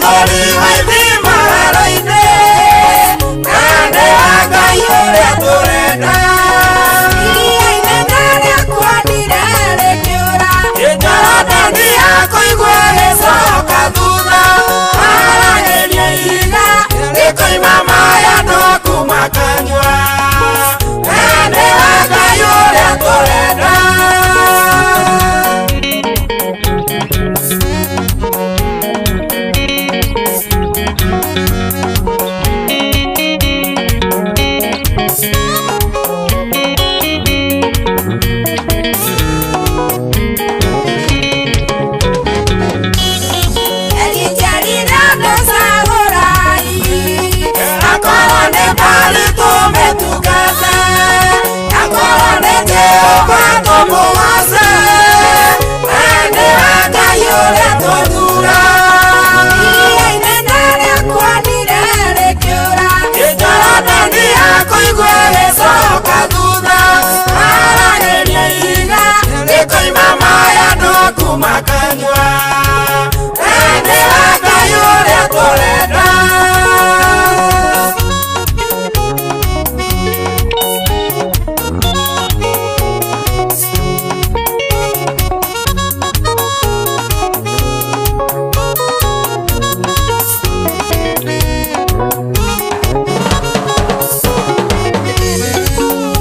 Mũthuri wa ithima werũ-inĩ, na nĩ wa Ngai ũrĩa tũrenda. Iria inene rĩakuonire rĩkĩũra. Jorodani yakũigua ĩgĩcoka thutha, haragĩria ihiga rĩkoima maĩ andũ aku makanyua. Na nĩ wa Ngai ũrĩa tũrenda. Elija rĩrĩa Akorwo nĩ Baali tũmĩtungate, akorwo nĩ Jehova tũmũgoce, na nĩ wa Ngai ũrĩa tũthura. Iria inene rĩakuonire rĩkĩũra. Jorodani yakũigua ĩgĩcoka thutha, haragĩria ihiga rĩkoima maĩ andũ aku makanyua. Na nĩ wa Ngai ũrĩa tũrenda.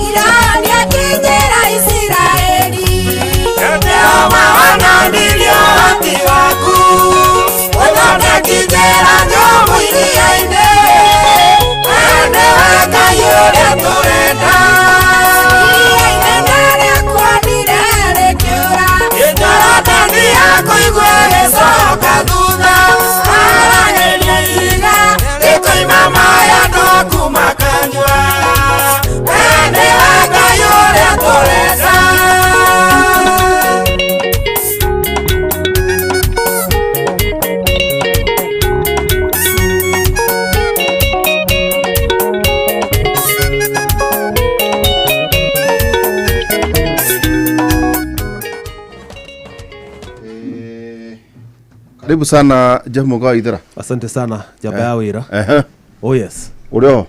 Irani akinyĩra Isiraeli. Jehova wonanirie ũhoti waku, ũthondeki njĩra nyũmũ iria-inĩ, na nĩ wa Ngai ũrĩa tũrenda. Iria inene rĩakuonire rĩkĩũra. Jorodani yakũigua ĩgĩcoka thutha, haragĩria ihiga rĩkoima maĩ andũ aku makanyua. Na nĩ wa Ngai ũrĩa tũrenda. Karibu sana Jeff Mũga wa Ithera. Asante sana njamba ya wĩra. Ehe. Oh yes. Ũrĩ ho?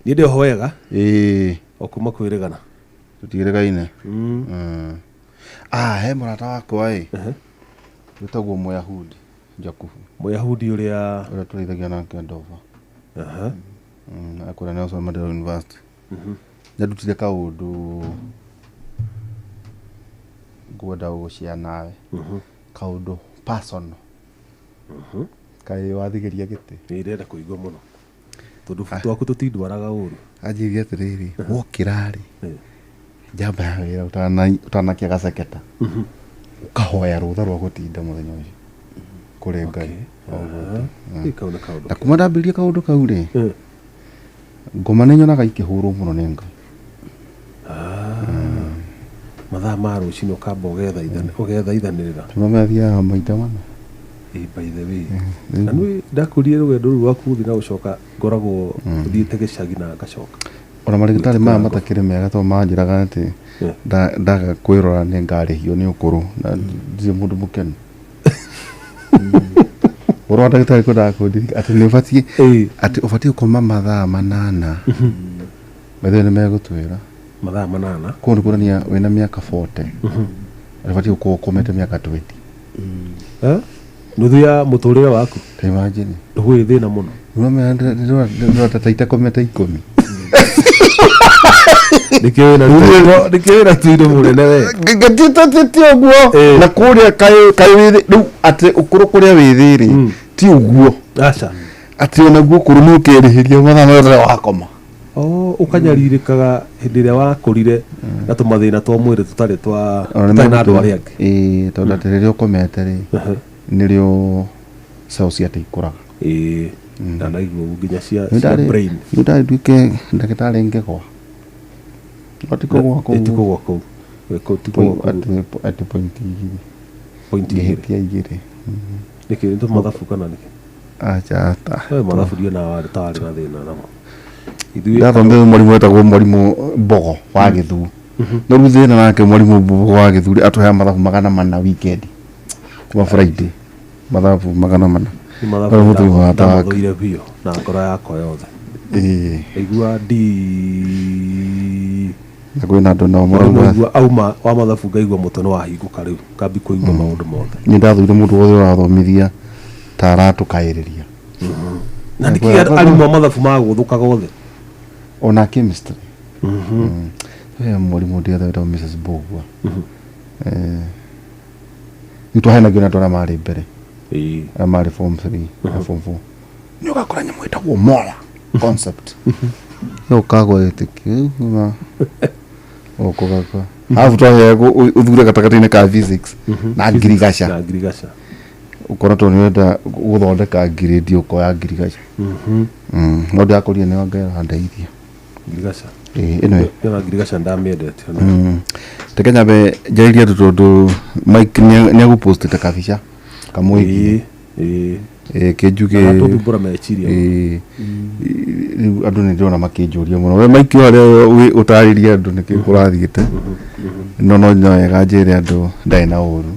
Niĩ ndĩ oho wega Ĩĩ, o kuma kwĩrĩgana. tũtiĩrĩgaine. Mm. Ah, he mũrata wakwa ĩ. Wĩtagwo Mũyahudi Jakubu Mũyahudi ũrĩa ũrĩa tũrĩithagia nake Ndova. Aha. Akũrĩa Nelson Mandela University. Nĩandutire kaũndũ ngwenda gũgũshare nawe. Kaũndũ personal. Kaĩ wathigĩria gĩtĩ? Nĩ ndĩrenda kũigua mũno tondũ twaku tũtindwaraga ũru. Anjĩrire atĩrĩrĩ, wokĩra rĩ, Eh. njamba ya wĩra ũtanakia gaceketa ũkahoya rũtha rwa gũtinda mũthenya ũcio kũrĩ Ngai. O ũguo tu. Ĩ, kau nĩ kaũndũ Na kuma ndambĩrĩria kaũndũ kau rĩ, Eh. ngoma nĩ nyonaga ikĩhũrwo mũno nĩ Ngai. Mathaa ma rũcinĩ ũkamba ũgethaithanĩrĩra. Tũmamethiaga maita mana. Ĩ, by the way na nĩ ndakũrire rũgendo rũu rwaku gũthiĩ na gũcoka ngoragwo thiĩte gĩcagi na ngacoka. Ona marigĩtarĩ maya matakĩrĩ mega tondũ manjĩraga atĩ Eh. ndaga kwĩrora nĩ ngarĩhio nĩ ũkũrũ na ndirĩ mũndũ mũkenu. Ũhoro wa ndagĩtarĩ kwendaga kũndirika atĩ nĩ ũbatiĩ Ĩ. atĩ ũbatiĩ gũkoma mathaa 8. By the way nĩ megũtwĩra. Mathaa 8. Koguo nĩ kuonania wĩna mĩaka 40. Ũbatiĩ gũkorwo ũkomete mĩaka 20. Eh? Nuthu ya mũtũrĩre waku. Ta imagine. Ndũgwĩ thĩna mũno. Ũramenya ndĩrona ta itakomete 10. Nĩkĩo wĩna tuindo mũnene we. Ti ũguo. Eh. Na kũrĩa kaĩ wĩthĩ rĩu atĩ ũkũrũ kũrĩa wĩthĩ rĩ ti ũguo. Aca. Atĩ onaguo ũkũrũ nĩ ũkerĩhĩria mathaa marĩa wakoma. Oh, ũkanyarirĩkaga hĩndĩ ĩrĩa wakũrire na tũmathĩna twa mwĩrĩ tũtarĩ twa tũtarĩ na andũ arĩa angĩ. Ĩĩ tondũ atĩ rĩrĩa ũkomete rĩ nĩrĩo cells ciate ikũraga. Ĩĩ, ndanaigua ũguo nginya cia brain. Nĩ ndarĩ nduĩke ndagĩtarĩ ngĩgwa. No ti kũgwa kũu. Ĩ, ti kũgwa kũu. Ĩ, ti kũgwa kũu. Atĩ point 2. Point 2. Ngĩhĩtia 2. Nĩkĩ nĩ tũmathabu kana nĩkĩ? Acha ta. We mathabu ndiona warĩ ta warĩ na thĩna namo. Ithuĩ Ndathomire mwarimũ wetagwo mwarimũ Mbogo wa Gĩthuu. No rĩu thĩna nake mwarimũ Mbogo wa Gĩthuu rĩ, atũheaga mathabu 400 weekend. Kuma Friday. Mathabu 400. Nĩ mathabu Ũrĩa mũthuri wa attack. ndamathũire biũ na ngoro yakwa yothe. Ĩĩ. Ndaigua D. Na kwĩna andũ nao marauga Ndaigua auma wa mathabu ngaigua mũtwe nĩ wahingũka rĩu ngambi kũigua maũndũ mothe. Nĩ ndathũire mũndũ wothe ũrathomithia ta aratũkaĩrĩria. Na nĩkĩ arimũ a mathabu magũthũkaga othe? Ona chemistry. He mwarimũ ndĩothe wĩtagwo Mrs. Mbugua. Rĩu twahenagio na andũ arĩa marĩ mbere, Ĩĩ. arĩa marĩ form 3 na form 4. Nĩ ũgakora nyamũ ĩtagwo mola concept. No ũkagwa gĩtĩ na ũkũgakwa. Arabu twaheagwo ũthure gatagatĩ-inĩ ka physics na ngirigaca. Na ngirigaca. Ũkona tondũ nĩ ũrenda gũthondeka ngirĩndi ũkoya ngirigaca. No ndĩrakũria nĩ Ngai arandeithia. Ngirigaca. Ĩĩ, ĩno ĩ. Yona ngirigaca ndamĩendete ona. Reke nyambe njarĩrie andũ tondũ Mike nĩ agũpostĩte kabica kamwĩgiĩ. Ĩĩ. Ĩĩ, kĩnjuge. Aratũthumbũra meciria. Ĩĩ, rĩu andũ nĩ ndĩrona makĩnjũria mũno, we Mike harĩa wĩ ũtarĩrie andũ nĩkĩ kũrathiĩte, no no wega njĩre andũ ndarĩ na ũru,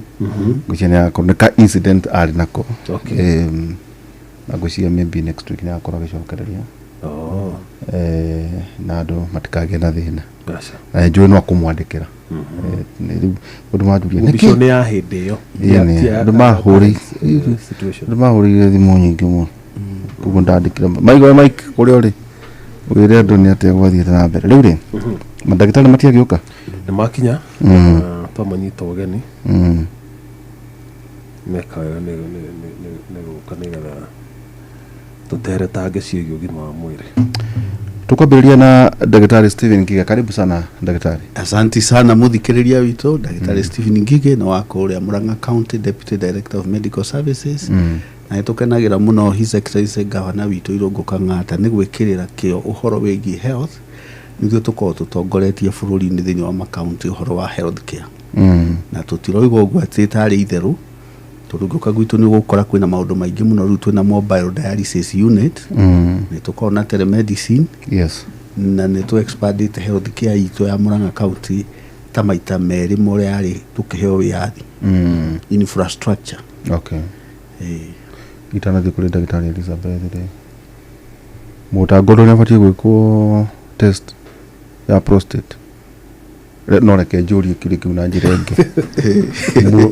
ngwĩciria nĩ agakorwo nĩ ka incident arĩ nako. Okay. Na ngwĩciria maybe next week nĩ agakorwo agĩcokereria. Oh. Na andũ matikagĩe na thĩna. Aca. Na njũĩ no akũmwandĩkĩra. Rĩu ũndũ manjũria Mbico nĩkĩ nĩ ya hĩndĩ ĩyo. Ĩĩ, nĩ. Andũ mahũrĩ- Situation. andũ mahũrĩire thimũ nyingĩ mũno, koguo ndandĩkĩra maigua Mike kũrĩa ũrĩ wĩre andũ nĩ atĩa gwathiĩte na mbere rĩu rĩ mandagĩtarĩ matiagĩũka. Nĩ makinya. Twamanyita ũgeni. Meka wega nĩ gũka nĩgetha tũteretange ciĩgiĩ ũgima wa mwĩrĩ. Tukwambĩrĩria na ndagĩtarĩ Stephen Ngige. Karibu sana ndagĩtarĩ. Asanti sana muthikiriria witũ, ndagĩtarĩ Stephen Ngige na wa kũrĩa Murang'a County, Deputy Director of Medical Services, na nĩ tũkenagĩra mũno His Excellency Governor witũ Irũngũ Kang'ata nĩ gwĩkĩrĩra kĩo ũhoro wĩgiĩ health, nĩguo tũkorwo tũtongoretie bũrũri-inĩ thĩinĩ wa makaunti ũhoro wa health care. Na tũtiroiga ũguo atĩ tarĩ itherũ, tondũ ũngĩũka gwitũ nĩ ũgũkora kwĩna maũndũ maingĩ mũno. Rĩu twĩna mobile dialysis unit, nĩ tũkoragwo na telemedicine, na nĩ tũ expandĩte health care itũ ya Murang'a County ta maita merĩ ma ũrĩa yarĩ tũkĩheo wĩyathi, infrastructure. Itanathiĩ kũrĩ ndagĩtarĩ Elizabeth rĩ, mũtango ũrĩa abatiĩ gwĩkwo test ya prostate. No reke njũrie kĩũria kĩu na njĩra ĩngĩ.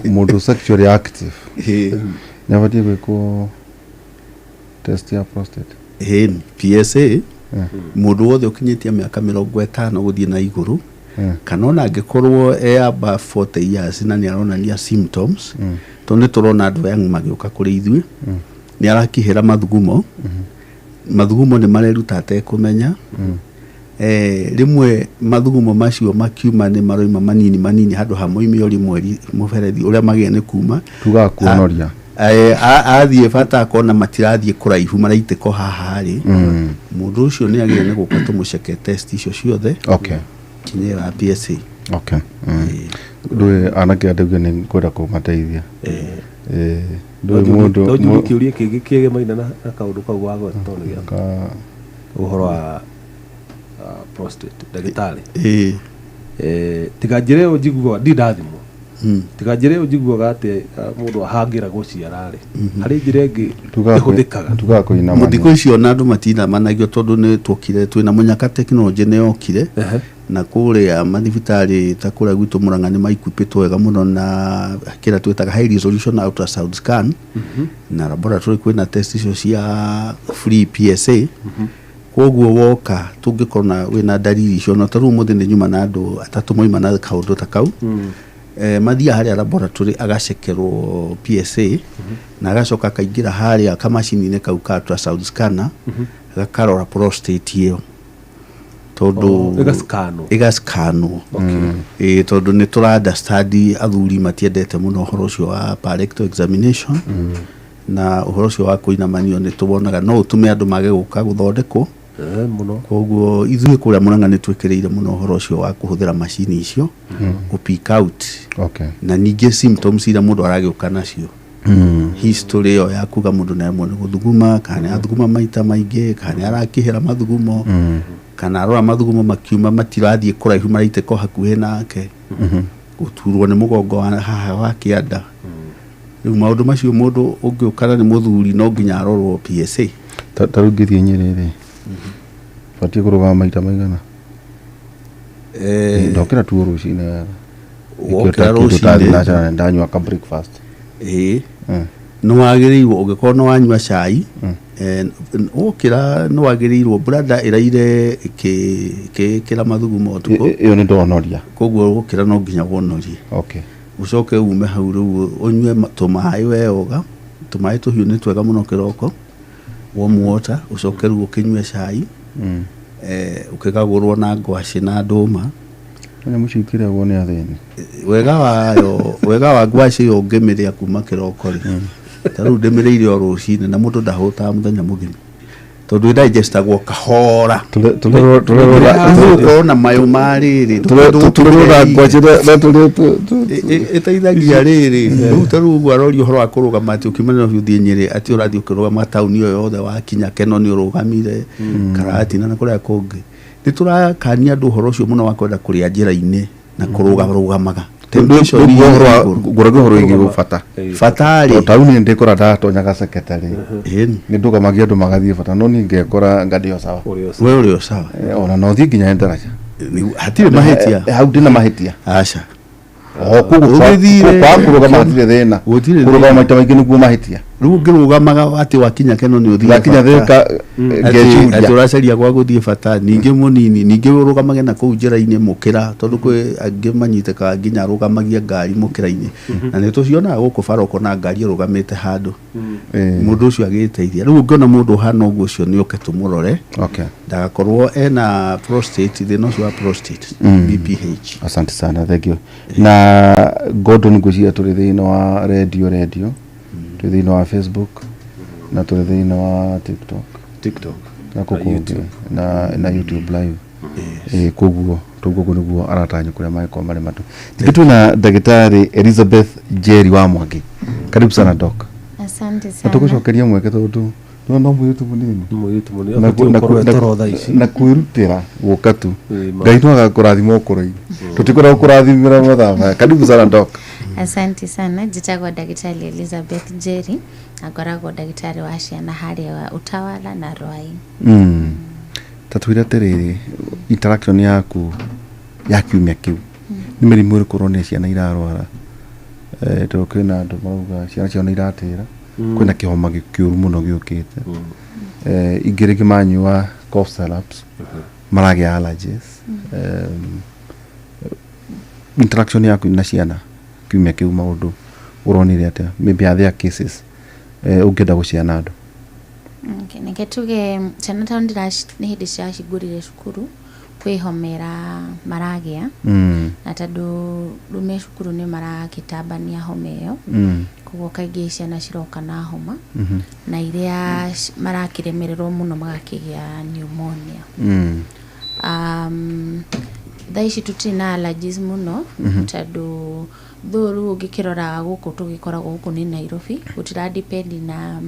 Mũndũ sexually active nĩ abatiĩ gwĩkwo test ya prostate? Ĩĩ, PSA. Mũndũ wothe ũkinyĩtie mĩaka 50 gũthiĩ na igũrũ, kana ona angĩkorwo e above 40 years na nĩ aronania symptoms, tondũ nĩ tũrona andũ young magĩũka kũrĩ ithuĩ, nĩ arakihĩra mathugumo, mathugumo nĩ mareruta atekũmenya. Rĩmwe mathugumo macio makiuma nĩ maroima manini manini handũ ha moime o rĩmwe mũberethi ũrĩa magĩa nĩ kuma. Tugaga kuonoria. Athiĩ bata akona matirathiĩ kũraihu, maraitĩka o haha rĩ, mũndũ ũcio nĩ agĩrĩire nĩ gũka tũmũceke test icio ciothe, kinya ya PSA. Okay. Ndũĩ anake andũ aingĩ nĩ kwenda kũmateithia. Ndũĩ mũndũ No njuge kĩũria kĩngĩ kĩegemaine na kaũndũ kau wagweta tondũ nĩ gĩa ũhoro wa prostate, ndagĩtarĩ. Ĩĩ. Tiga njĩra ĩyo njiguaga ndi ndathimwo, tiga njĩra ĩyo njiguaga atĩ mũndũ ahangĩra gũciara rĩ, harĩ njĩra ĩngĩ ĩhũthĩkaga? Tugaga kũinamania. Thikũ icio ona andũ matinamanagia tondũ nĩ tuokire twĩna mũnyaka, tekinoronjĩ nĩ yokire, na kũrĩa mathibitarĩ ta kũrĩa gwitũ Murang'a nĩ maikuĩpĩtwo wega mũno na kĩrĩa twĩtaga high resolution ultrasound scan, na laboratory kwĩna test icio cia free PSA. Koguo woka tũngĩkorwo na wĩna ndariri icio, na ta rĩu ũmũthĩ nĩ nyuma na andũ atatũ moima na kaũndũ ta kau, mathiaga harĩa laboratory agacekerwo PSA, na agacoka akaingĩra harĩa kamacini-inĩ kau ka ultrasound scanner gakarora prostate ĩyo tondũ Oh, ĩgascanwo. Ĩgascanwo, ĩĩ, tondũ nĩ tũra understand athuri matiendete mũno ũhoro ũcio wa rectal examination, na ũhoro ũcio wa kũinamanio nĩ tũwonaga no ũtũme andũ mage gũka gũthondekwo. Mũno. Koguo ithuĩ kũrĩa Murang'a nĩ twĩkĩrĩire mũno ũhoro ũcio wa kũhũthĩra macini icio gũ pick out, na ningĩ symptoms iria mũndũ aragĩũka nacio, history ĩyo ya kuga mũndũ nĩ aremwo nĩ gũthuguma, kana nĩ athuguma maita maingĩ, kana nĩ arakihĩra mathugumo, kana arora mathugumo makiuma matirathiĩ kũraihu, maraitĩka o hakuhĩ nake, gũturwo nĩ mũgongo wa haha wa kĩanda. Rĩu maũndũ macio mũndũ ũngĩũkana nĩ mũthuri no nginya arorwo PSA. Ta rĩu ngĩthiĩ Nyĩrĩ rĩ, batiĩ kũrũgama maita maigana? Ndokĩra tu o rũcinĩ wega. Wokĩra Kĩndũ ta rũcinĩ thinacara na ndanyua ka breakfast. Ĩĩ, nĩ wagĩrĩirwo ũngĩkorwo nĩ wanyua cai, wokĩra nĩ wagĩrĩirwo brada ĩraire ĩkĩra mathugumo ũtukũ. Ĩyo nĩ ndonoria. Koguo wokĩra no nginya wonorie. Okay. Ũcoke ume hau rĩu ũnyue tũmaĩ weyoga, tũmaĩ tũhiũ nĩ twega mũno kĩroko, warm water, ũcoke rĩu ũkĩnyue cai, ũkĩgagũrwo na ngwacĩ na ndũma. Nyamũ icio ikĩrĩagwo nĩ athĩni. Wega wayo, wega wa ngwacĩ ĩyo ũngĩmĩrĩa kuma kĩroko rĩ, ta rĩu ndĩmĩrĩire o rũcinĩ na mũndũ ndahũtaga mũthenya mũgima tondũ ĩdigestagwo kahora. Tũgũkorwo na mayũ ma rĩrĩ Tũrerora ngwacĩ na tũrĩ ĩteithagia rĩrĩ. Rĩu ta rĩu ũguo aroria ũhoro wa kũrũgama atĩ ũkiuma Nairobi ũthiĩ Nyĩrĩ, atĩ ũrathiĩ ũkĩrũgama taũni ĩyo yothe, wakinya Keno nĩ ũrũgamire, Karatina na kũrĩa kũngĩ. Nĩ tũrakania andũ ũhoro ũcio mũno wa kwenda kũrĩa njĩra-inĩ na kũrũgarũgamaga. Temptation ĩ igũrũ. Ngũragia ũhoro wĩgiĩ bata. Bata-rĩ, Tondũ taũni ndĩkora ndatonyaga secretary nĩ ndũgamagia andũ magathiĩ bata, no niĩ ngekora ngandĩo sawa. Ũrĩ o we ũrĩ o sawa. Ona no thiĩ nginya ndaraca. Hatirĩ mahĩtia. Hau ndĩna mahĩtia? Aca. O koguo Ũgĩthire- kwa kũrũgama hatirĩ thĩna? Gũtirĩ Kũrũgama thĩna. maita maingĩ nĩguo mahĩtia. Rĩu ũngĩrũgamaga atĩ wakinya Keno nĩ ũthire Ngakinya bata. thĩka Atĩ ngecuria. ũracaria gwa gũthiĩ bata ningĩ mũnini, ningĩ ũrũgamage na kũu njĩra-inĩ mũkĩra, tondũ kwĩ angĩ manyitĩkaga nginya arũgamagia ngari mũkĩra-inĩ, na nĩ tũcionaga gũkũ bara ũkona ngari ĩrũgamĩte handũ, mũndũ ũcio agĩteithia. Rĩu ũngĩona mũndũ ũhana ũguo, ũcio nĩ oke tũmũrore ndagakorwo ena prostate, thĩna ũcio wa prostate, BPH. Asante sana, thank you. Na Gordon, ngwĩciria tũrĩ thĩinĩ wa radio, tũrĩ thĩinĩ wa Facebook na tũrĩ thĩinĩ wa TikTok. TikTok. Na Na kũkũ YouTube. na YouTube live. Koguo koguo nĩguo aratanywo kũrĩa mangĩkorwo marĩ matũ. Ningĩ twĩna ndagĩtarĩ Elizabeth Njeri wa Mwangi, karibu sana, doc. Asante Na sana. tũgũcokeria mweke tondũ nĩwona no mũirĩtu mũnini. Nĩ mũirĩtu mũnini. Na Abatiĩ gũkorwo etoro thaa ici. Na kwĩrutĩra gũka tu. Ĩĩ, ma. Ngai no agakũrathima ũkũrũ-inĩ, tũtikoragwo kũrathimĩra mathaa maya. Karibu sana, doc. Asante sana. Njĩtagwo ndagĩtarĩ Elizabeth Njeri na ngoragwo ndagĩtarĩ wa ciana harĩa Utawala na Rwai. Ta twĩre atĩrĩrĩ, interaction yaku ya kiumia kĩu nĩ mĩrimũ ĩrĩkũ ũronire ciana irarwara? Tondũ kwĩna andũ marauga ciana ciao nĩ iratĩra, kwĩna kĩhoma kĩũru mũno gĩũkĩte. Ingĩ rĩngĩ manyua cough syrups maragĩa allergies. Interaction yaku na ciana kiumia kĩu, maũndũ ũronire atĩa? Maybe are there cases ũngĩenda gũciana andũ? Okay, reke tuge ciana tondũ nĩ hĩndĩ ciracingũrire cukuru, kwĩ homa maragĩa, na tondũ rĩu me cukuru nĩ marakĩtambania homa ĩyo, koguo kaingĩ ciana ciroka na homa, na iria marakĩremererwo mũno magakĩgĩa pneumonia. Thaa ici tũtirĩ na allergies mũno, tondũ though rĩu ũngĩkĩrora gũkũ tũgĩkoragwo gũkũ nĩ Nairobi, gũtira depend na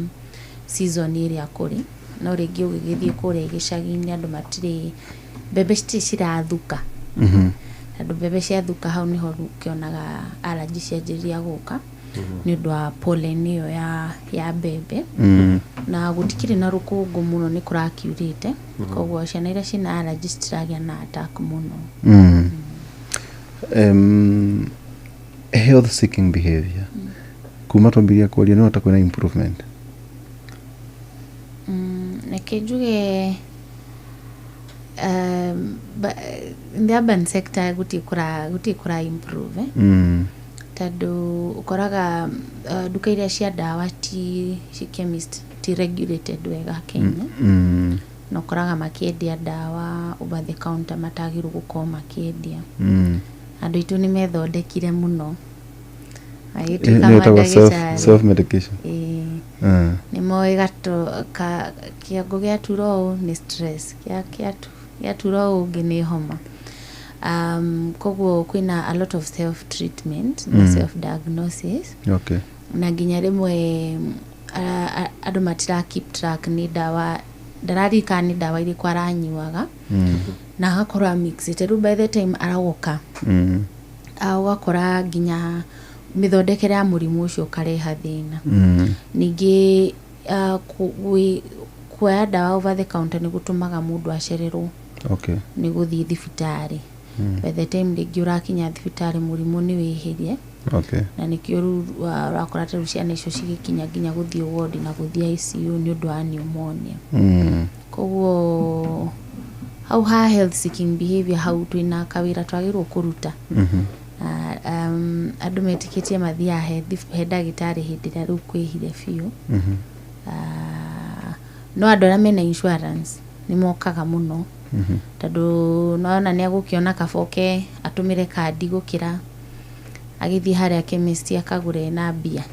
season ĩrĩa kũrĩ. No rĩngĩ ũgĩgĩthiĩ kũrĩa gĩcagi-inĩ, andũ matirĩ mbembe, citirĩ cirathuka, tondũ mbembe ciathuka hau nĩho rĩu ũkĩonaga allergy cianjĩrĩria gũka nĩ ũndũ wa pollen ĩyo ya mbembe. Na gũtikĩrĩ na rũkũngũ mũno, nĩ kũrakiurĩte, koguo ciana iria ciĩna allergy citiragĩa na attack mũno. Health seeking behavior kuma twambirie kwaria, nĩ wota kwĩna improvement? Reke njuge in the urban sector gũtirĩ kũra improve, eh? Tondũ ũkoraga nduka iria cia ndawa ti ci chemist ti regulated wega Kenya, na ũkoraga makĩendia ndawa over the counter matagĩrĩirwo gũkorwo makĩendia. Andũ aitũ nĩ methondekire mũno magĩtuĩka Nĩ ĩtagwo self, mandagĩtarĩ. Self medication. Ĩĩ. Nĩ moĩ gato ka kĩongo gĩatura ũũ nĩ stress, gĩatura ũũ ũngĩ nĩ homa. Koguo kwĩna a lot of self treatment na self diagnosis, na nginya rĩmwe andũ matira keep track nĩ ndawa, ndararirikana nĩ ndawa irĩkũ aranyuaga, na agakorwo amixĩte. Rĩu by the time aroka, ũgakora nginya Mĩthondekere ya mũrimũ ũcio ũkareha thĩna. Ningĩ kuoya ndawa over the counter nĩ gũtũmaga mũndũ acererwo nĩ gũthiĩ thibitarĩ. By the time rĩngĩ ũrakinya thibitarĩ, mũrimũ nĩ wĩhĩrie. Na nĩkĩo rĩu ũrakora ta rĩu ciana icio cigĩkinya nginya gũthiĩ ward na gũthiĩ ICU nĩ ũndũ wa pneumonia. Koguo hau ha health seeking behavior, hau twĩna kawĩra twagĩrĩirwo kũruta. Andũ metĩkĩtie mathiaga he ndagĩtarĩ hĩndĩ ĩrĩa rĩu kwĩhire biũ. No andũ arĩa mena insurance nĩ mokaga mũno, tondũ nona nĩ agũkĩona kaboke atũmĩre kandi gũkĩra agĩthiĩ harĩa chemist akagũre na mbia.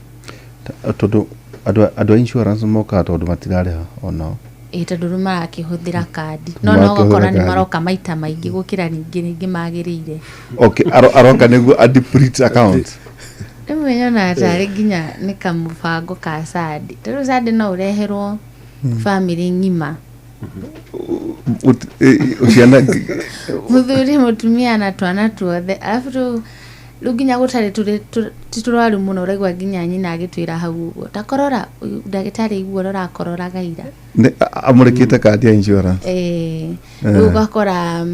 Tondũ andũ a insurance mokaga tondũ matirarĩha onao. Ĩ, tondũ rĩu marakĩhũthĩra kandi, no Marakĩhũthĩra ũgakora nĩ kandi. Maroka maita maingĩ gũkĩra rĩngĩ magĩrĩire. Okay, aroka nĩguo a deplete account. Rĩmwe nyonaga tarĩ nginya nĩ kamũbango ka sadi, tondũ sadi no ũreherwo bamĩrĩ ng'ima. Ciana. Mũthuri, mũtumia na twana tuothe, arabu rĩu nginya gũtarĩ ti tũrwaru mũno, ũraigua nginya nyina agĩtwĩra hau ũguo, ta korora ũyũ ndagĩtarĩ, igua ũrĩa ũrakororaga ira. Nĩ amũrĩkĩte kandi ya insurance. Ĩĩ, rĩu ũgakora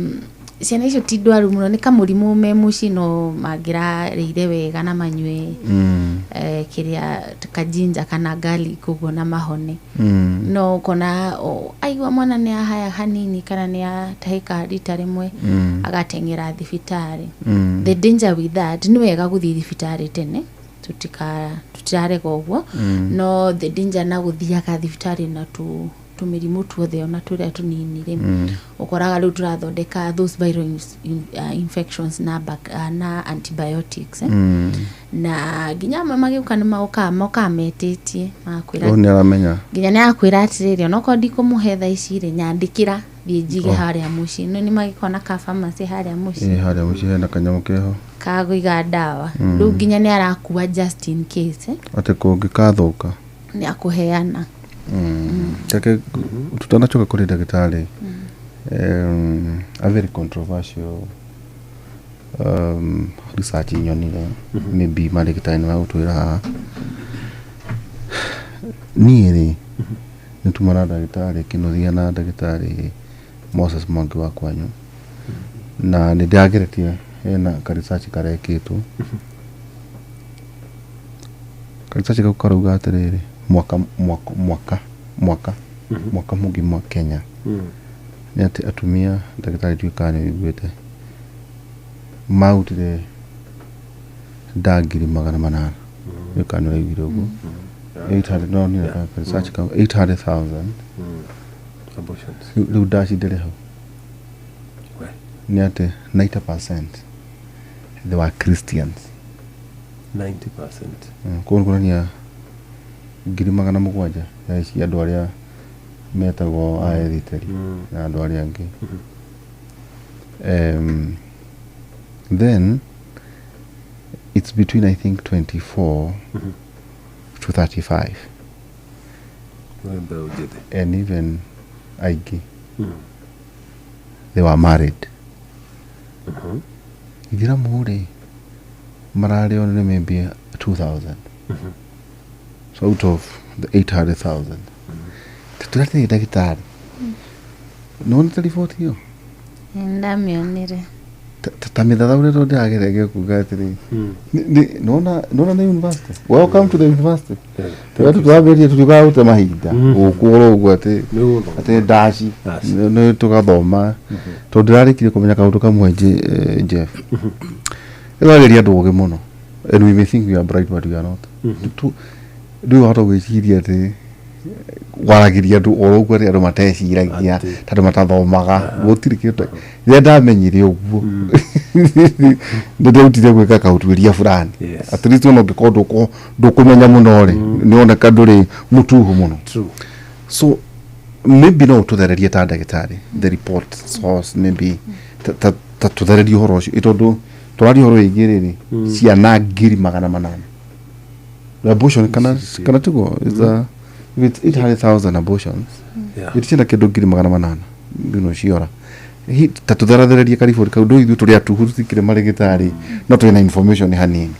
ciana icio ti ndwaru mũno, nĩ kamũrimũ me mũciĩ, no mangĩrarĩire wega na manyue kĩrĩa kajinja kana garlic ũguo na mahone. No ũkona aigua mwana nĩ ahaya hanini kana nĩ atahĩka rita rĩmwe, agateng'era thibitarĩ. The danger with that, nĩ wega gũthiĩ thibitarĩ tene, tutirarega ũguo, no the danger na gũthiaga thibitarĩ na tũmĩrimũ tuothe ona tũrĩa tũnini rĩ, ũkoraga rĩu tũrathondeka those viral infections na antibiotics, eh? Na nginya amwe magĩũka nĩ magokaga mokaga metĩtie, magakwĩra. Ũyũ nĩ aramenya. Nginya nĩ akwĩra atĩrĩrĩ, onokorwo ndikũmũhe thaa ici rĩ, nyandĩkĩra thiĩ njige harĩa mũciĩ. No nĩ magĩkorwo na ka pharmacy harĩa mũciĩ. Ĩ, harĩa mũciĩ hena kanyamũ keho. Ka kũiga ndawa. Rĩu nginya nĩ arakua just in case, eh? Atĩ kũngĩkathũka. Nĩ akũheana. Reke tutanacoka kũrĩ ndagĩtarĩ, a very controversial research nyonire, maybe marĩgĩtarĩ nĩ magũtwĩra haha. Niĩ rĩ, nĩ tuma na ndagĩtarĩ Kĩnuthia na ndagĩtarĩ Moses Mwangi wa kwanyu, na nĩ ndĩrageretie hena ka research karekĩtwo. Ka research kau karauga atĩrĩrĩ, mwaka mũgima Kenya nĩ atĩ atumia, ndagĩtarĩ, ndiũĩ kana nĩ ũiguĩte, marutire nda 800,000. Ndiũĩ kana nĩ ũraiguire ũguo. 800, no nĩ ka research kau, 800,000. Abortions. Rĩu ndacindĩre hau. We. Nĩ atĩ 90% they were Christians. 90%. Koguo nĩ kuonania 700,000 ya ici andũ arĩa metagwo a ethiteri na andũ arĩa angĩ. Then it's between, I think, 24 to 35. Nĩ mbeũ njĩthĩ. And even aingĩ they were married. Ithiramu rĩ, mararĩ only maybe 2000, so out of the 800,000. Tũrathiĩ ndagĩtarĩ, nĩwonete riboti ĩyo? Ndamĩonire. Ta mĩthathaũre, tondũ ndĩrageria kuga atĩrĩ, nĩwona nĩ university, welcome to the university. Tũrĩa tũtwambĩrĩrie tũtiukaga gũte mahinda gũkũ oro ũguo atĩ Nĩ gũthoma. Atĩ ndaci. Ndaci. Nĩ tũgathoma, tondũ ndĩrarĩkirie kũmenya kaũndũ kamwe. Jeff, ĩrageria andũ ũgĩ mũno, and we may think we are bright, but we are not. Ndũĩ wahota gwĩciria atĩ waragĩria andũ oro ũguo, atĩ andũ mateciragia, Atĩ. tondũ matathomaga gũtirĩ kĩndũ. Rĩrĩa ndamenyire ũguo, nĩ nderutire gwĩka kaũtuĩria fulani. At least ona ũngĩkorwo ndũkũmenya mũno rĩ, nĩoneka ndũrĩ mũtuhu mũno. True. So maybe no ũtũthererie ta ndagĩtarĩ the report source, maybe ta tũthererie ũhoro ũcio, tondũ tũraria ũhoro wĩgiĩ rĩrĩ ciana 800,000 abortion, kana tiguo? Is a, if it's 800,000 abortions, itienda kĩndũ 800,000 bino ciora. Ta tũtherathererie kariboti kau, ndũ ithuĩ tũrĩ atuhu, tũtikĩrĩ marĩgĩtarĩ, no twĩna information hanini.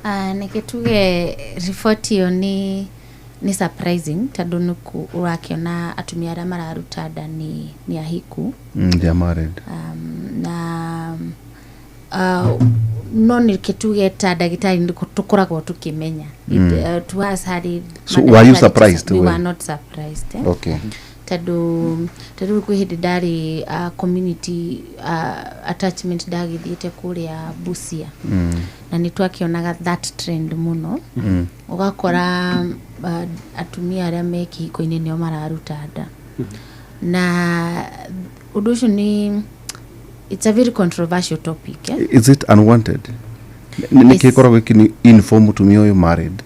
Ah, neke tuge riboti ĩyo nĩ surprising tondũ nĩ ũrakĩona atumia arĩa mararuta nda nĩ ahiku. They are married. Na no nĩke tuge ta ndagĩtarĩ nĩko tũkoragwo tũkĩmenya. To us harĩ So were you mandagĩtarĩ, surprised we when- were not surprised, eh? Okay. Tondũ ta rĩu kwĩ hĩndĩ ndarĩ community attachment ndagĩthiĩte kũrĩa Busia na nĩ twakĩonaga that trend mũno. Ũgakora atumia arĩa me kĩhiko-inĩ nĩo mararuta nda, na ũndũ ũcio nĩ, it's a very controversial topic, eh? Is it unwanted? Nĩ Yes. kĩ ĩkoragwo ĩkĩ inform mũtumia ũyũ married?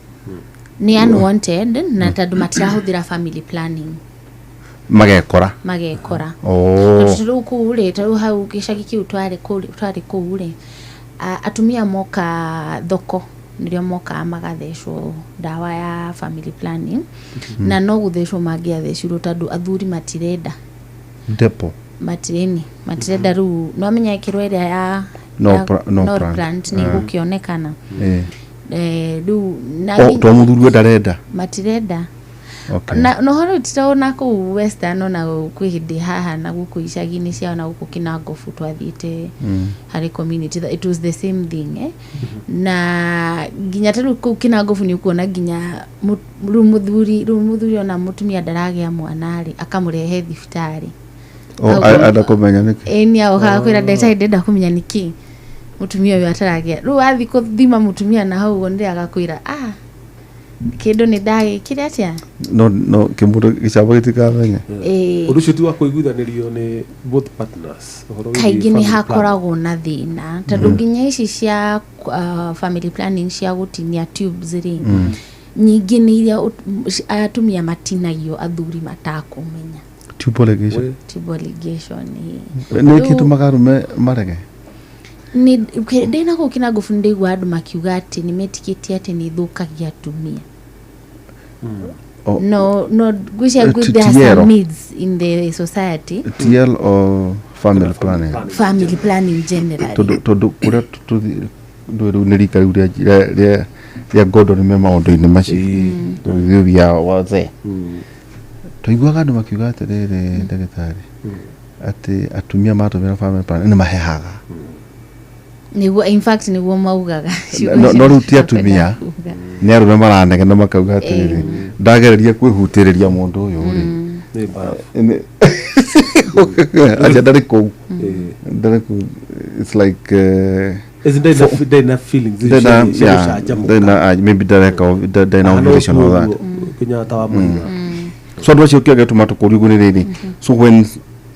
Nĩ unwanted, na tondũ matirahũthĩra family planning. Magekora. Magekora. Oh. Tondũ rĩu kũu rĩ, ta rĩu hau gĩcagi kĩu twarĩ kũu rĩ, atumia moka thoko nĩrĩo mokaga magathecwo ndawa ya family planning, na no gũthecwo mangĩathecirwo tondũ athuri matirenda. Depo. Matireni, matirenda. Rĩu no amenya ĩkĩrwo ĩrĩa ya No ya no no plant. plant nĩ gũkĩonekana. Rĩu na Oh, to mũthuri we ndarenda. Matirenda. Okay. Na ũhoro titaona kũu western, ona kwĩ hĩndĩ haha na gũkũ icagi-inĩ ciao na gũkũ Kinangofu twathiĩte harĩ community, it was the same thing, eh? Na nginya ta rĩu kũu Kinangofu nĩ ũkuona nginya rĩu mũthuri ona mũtumia ndaragĩa mwana rĩ, akamũrehe thibitarĩ. Oh, enda kũmenya nĩkĩ. Ĩ nĩ agokaga kwĩra ndagĩtarĩ, "Ndĩrenda kũmenya nĩkĩ mũtumia ũyũ ataragĩa." Rĩu wathiĩ kũthima mũtumia na hau ũguo nĩrĩo agakwĩra, "Ah, kĩndũ nĩ ndagĩkire atĩa." No kĩmũndũ gĩcambo gĩtikamenya. Ĩ. Ũndũ ũcio ti wa kũiguithanĩrio nĩ both partners, ũhoro wĩgiĩ Kaingĩ nĩ family planning. hakoragwo na thĩna tondũ nginya ici cia family planning cia gũtinia tubes rĩ, nyingĩ nĩ iria atumia matinagio athuri matakũmenya. Tubal ligation. Tubal ligation, ĩ. Nĩ kĩ tũmaga arũme marege? Nĩ ndĩna kũu Kinangofu nĩ ndaigua andũ makiuga atĩ nĩ metĩkĩtie atĩ nĩ ĩthũkagia atumia. Oh. No, ngwĩciria there are TLO. some myths in the society. TL or family planning? Family planning generally. Tondũ kũrĩa tũthiĩ ndũĩ rĩu nĩ rika rĩu rĩa Gordon me maũndũ-inĩ macio. Rĩu ya wazee tũiguaga andũ makiuga atĩrĩrĩ, ndagĩtarĩ, atĩ atumia matũmĩra family planning nĩ mahehaga. Nĩguo, in fact nĩguo maugaga. Ciugo No icio no rĩu ti nĩcio atumia, kuga. nĩ arũme maranegena makauga atĩrĩrĩ, ndagereria kwĩhutĩrĩria mũndũ ũyũ rĩ, Nĩ mbarabu. Acha ndarĩ kũu. Ĩĩ. Ndarĩ kũu, it's like Ĩci ndarĩ na feelings ndena cia yeah, gũcanjamũka. ndena maybe ndareka ndena ovulation, all that. Kinya ta wa mũiga. So andũ acio kĩo gĩtũma tũkũrio ũguo nĩ rĩrĩ, so when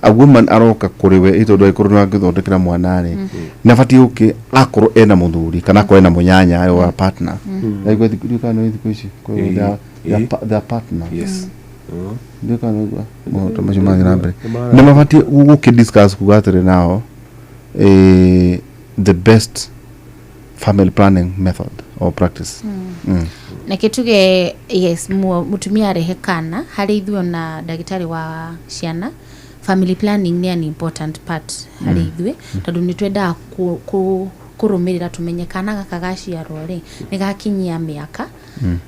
a woman aroka kũrĩ we ĩ tondũ angĩkorwo nĩ angĩthondekera mwana rĩ, nĩ abatiĩ gũkĩ akorwo ena mũthuri kana akorwo ena mũnyanya wa partner. Naigua thikũ ndiũĩ kana nĩ thikũ ici Ĩĩ, ĩĩ. their partner. Yes. Ndiũĩ kana nĩguo maũndũ macio marathiĩ na mbere. Nĩ Nĩ mabatiĩ gũkĩ discuss kuga atĩrĩ nao the best family planning method or practice. Neke tuge yes, mutumia arehe kana harĩ ithuĩ ona ndagĩtarĩ wa ciana, family planning nĩ an important part harĩ ithuĩ tondũ nĩ twendaga kũrũmĩrĩra tũmenye kana gaka gaciarwo rĩ, nĩ gakinyia mĩaka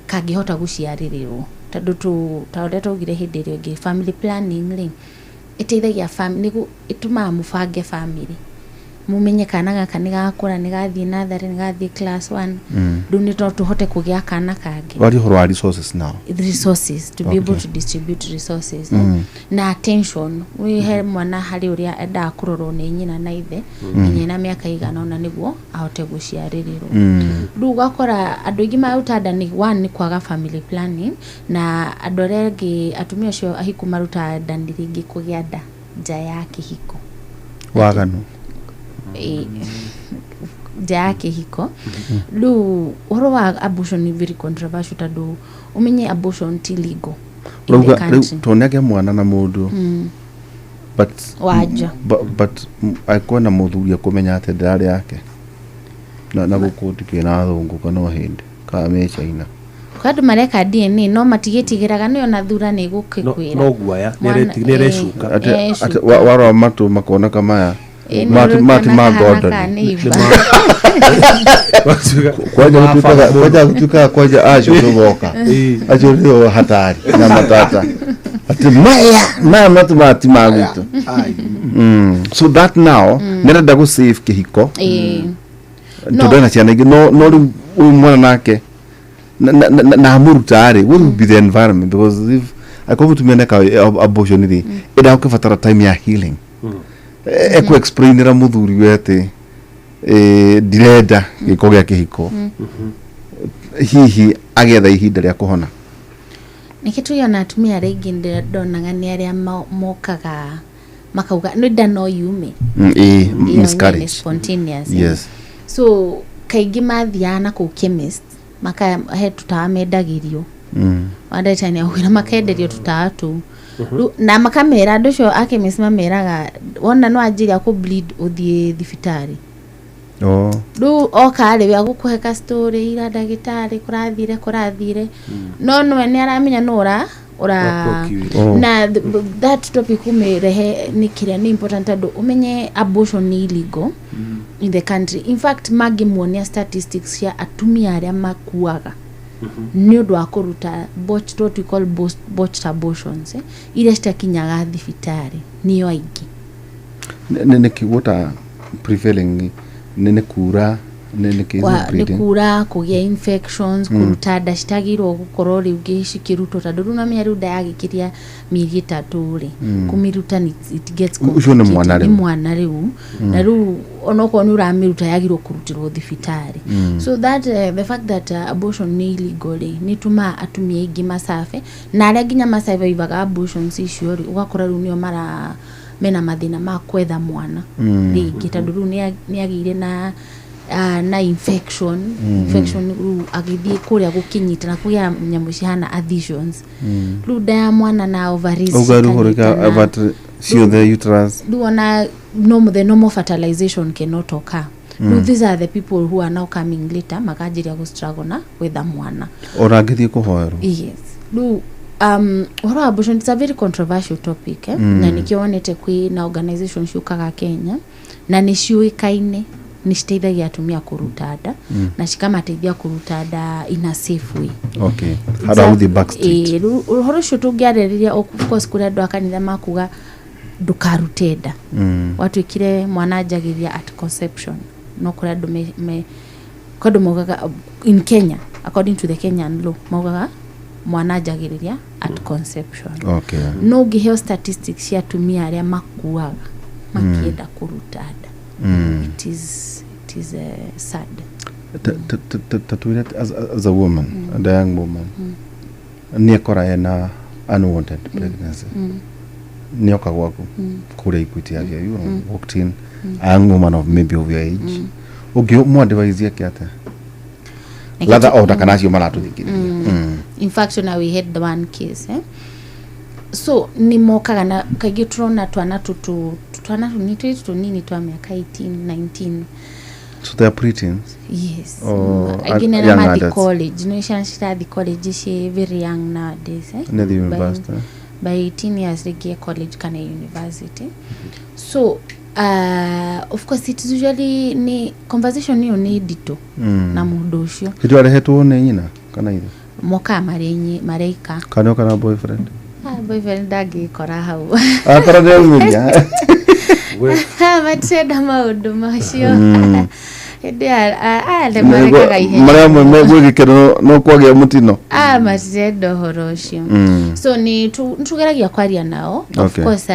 kangĩhota gũciarĩrĩrwo, tondũ ta ũrĩa twaugire hĩndĩ ĩrĩa ĩngĩ, family planning rĩ, ĩteithagia nĩguo ĩtũmaga mũbange family, mumenye kana gaka nĩ gakũra, nĩ gathiĩ natharĩ, nĩ gathiĩ class 1, rĩu nĩ no tũhote kũgĩa kana kangĩ. Waria ũhoro wa resources now. Resources, to be able to distribute resources, na attention he mwana harĩ ũrĩa endaga kũrorwo nĩ nyina na ithe nginya ena mĩaka igana ũna nĩguo ahote gũciarĩrĩrwo. Rĩu ũgakora andũ aingĩ maruta nda nĩ one, nĩ kwaga family planning, na andũ arĩa angĩ, atumia acio ahiku marutaga nda nĩ rĩngĩ kũgĩa nda nja ya kĩhiko. Waganu. Ĩ, nja ya kĩhiko. Rĩu ũhoro wa abortion nĩ very controversial tondũ ũmenye abortion ti legal in the Ũrauga rĩu country. tondũ nĩ agĩa mwana na mũndũ but Wanja. but angĩkorwo na mũthuri akũmenya atĩ ndĩrarĩ yake na gũkũ ndikĩrĩ na athũngũ kana ahĩndĩ kana me China. Kwa andũ mareka DNA no matigĩtigĩraga nĩyo na thura nĩ no gũkĩkwĩra. No guaya Mwana- nĩ arecuka. Atĩ Ecuka. warora matũ makoneka maya. Ĩĩ, nĩ Mati ma ũrũtana Gordon. kahana ka neighbor. Kwanja gũtuĩkaga kwanja gũtuĩkaga kwanja acio tũgoka acio nĩo hatari na matata atĩ maya maya matũ ti ma gwitũ. Ai. So that now nĩarenda gũ save kĩhiko. Ĩĩ. No. Tondũ ena ciana ingĩ no rĩu ũyũ mwana nake na amũruta rĩ, what will be the environment? Because if akorwo mũtumia neka abortion rĩ, ĩnda gũkĩbatara time ya healing, ekũ explainĩra mũthuri we atĩ ndirenda gĩko gĩa kĩhiko, hihi agetha ihinda rĩa kũhona. Nĩkĩ tuge atumia arĩa aingĩ ndonaga nĩ arĩa mokaga makauga nĩ nda no yume. Ĩĩ. Ĩyo nĩ Miscarriage. Spontaneous. Yes. So kaingĩ mathiaga na kũu chemist, maka he tũtawa mendagĩrio. Wandagĩtarĩ nĩ akwĩra makenderio tũtawa tũu. Rĩu- na makamera andũ acio a chemist mameraga wona no anjĩria kũ bleed ũthiĩ thibitarĩ. Oh. Rĩu oka rĩ, we agũkũhe ka story ira ndagĩtarĩ kũrathire no nĩwe nĩ aramenya nũ ũra Oh. na that topic ũmĩrehe nĩ kĩrĩa nĩ important tondũ ũmenye abortion nĩ illegal in the country. In fact, mangĩmuonia statistics cia atumia arĩa makuaga nĩ ũndũ wa kũruta botched, what we call botched abortions, iria citakinyaga thibitarĩ nĩo aingĩ. Nĩ what are prevailing? Nĩ kura nĩ kĩ? Nĩ Bleeding? Kura kũgĩa infections, kũruta nda citagĩrĩirwo gũkorwo rĩngĩ cikĩrutwo tondũ rĩu namenya rĩu nda yagĩkĩria mĩeri 3 rĩ, kũmĩruta it gets Ũcio nĩ mwana complicated. rĩu. Nĩ mwana rĩu, na rĩu onokorwo nĩ ũramĩruta yagĩrĩirwo kũrutĩrwo thibitarĩ. So that the fact that abortion nĩ illegal rĩ, nĩ ĩtũmaga atumia aingĩ macabe na arĩa nginya masurvivaga abortions icio rĩ, ũgakora rĩu nĩo mara mena mathĩna ma kwetha mwana rĩngĩ tondũ rĩu nĩ agĩire na infection rĩu agĩthiĩ kũrĩa gũkĩnyita na kũgĩa nyamũ cihana adhesions, rĩu nda ya mwana na ovaries Uga rĩu hũrĩka cikanyitana. but ciothe uterus. Rĩu ona no the normal fertilization cannot occur. Rĩu these are the people who are now coming later makanjĩria gũ struggle na gwetha mwana. Ona angĩthiĩ kũhoerwo. Yes, rĩu ũhoro wa abortion, it's a very controversial topic, eh? Na nĩkĩo wonete kwĩ na organization ciũkaga Kenya na nĩ ciũĩkaine nĩ citeithagia atumia kũruta nda na cikamateithia kũruta nda in a safe way. Okay, handũ ha gũthiĩ back street. Ĩĩ, rĩu ũhoro ũcio tũngĩarĩrĩria, of course kũrĩ andũ a kanitha makuga ndũkarute nda. Watuĩkire mwana anjagĩria at conception, no kũrĩ andũ me kwĩ andũ maugaga in Kenya, according to the Kenyan law, maugaga mwana anjagĩrĩria at conception. No ũngĩheo statistics cia atumia arĩa makuaga makĩenda kũruta nda, it is sad. Ta twĩre as a woman and a young woman nĩ ekora ena unwanted pregnancy, nĩ oka gwaku kũrĩa Equity Afya, you walked in, a young woman of maybe of your age, ũngĩ mwadvise ake atĩa latha ona kana acio maratũthikĩrĩria? In fact, now we had the one case, eh? So nĩ mokaga na kaingĩ tũrona twana tũtũ, twana tũnini tũrĩ tũnini twa mĩaka 18 19. So they are preteens? Yes. Oh, Aingĩ nĩ young arĩa mathi adults. college, nĩ ciana cirathi college ciĩ very young nowadays, eh? Nĩ the university. By 18 years rĩngĩ e college kana university. So of course it is usually nĩ conversation ĩyo nĩ nditũ na mũndũ ũcio. Hĩndĩ arehetwo nĩ nyina kana ithe? Mokaga marĩ mareika. Kana oka na boyfriend? Ah, boyfriend ndangĩkora hau. Akora nĩaumĩria. Matirenda maũndũ macio hĩndĩ aya marekaga ihenya. Marĩa amwe gwĩ gĩkeno no kwagĩa mũtino. Ah, matirenda ũhoro ũcio. So nĩ tũgeragia kwaria nao, of course.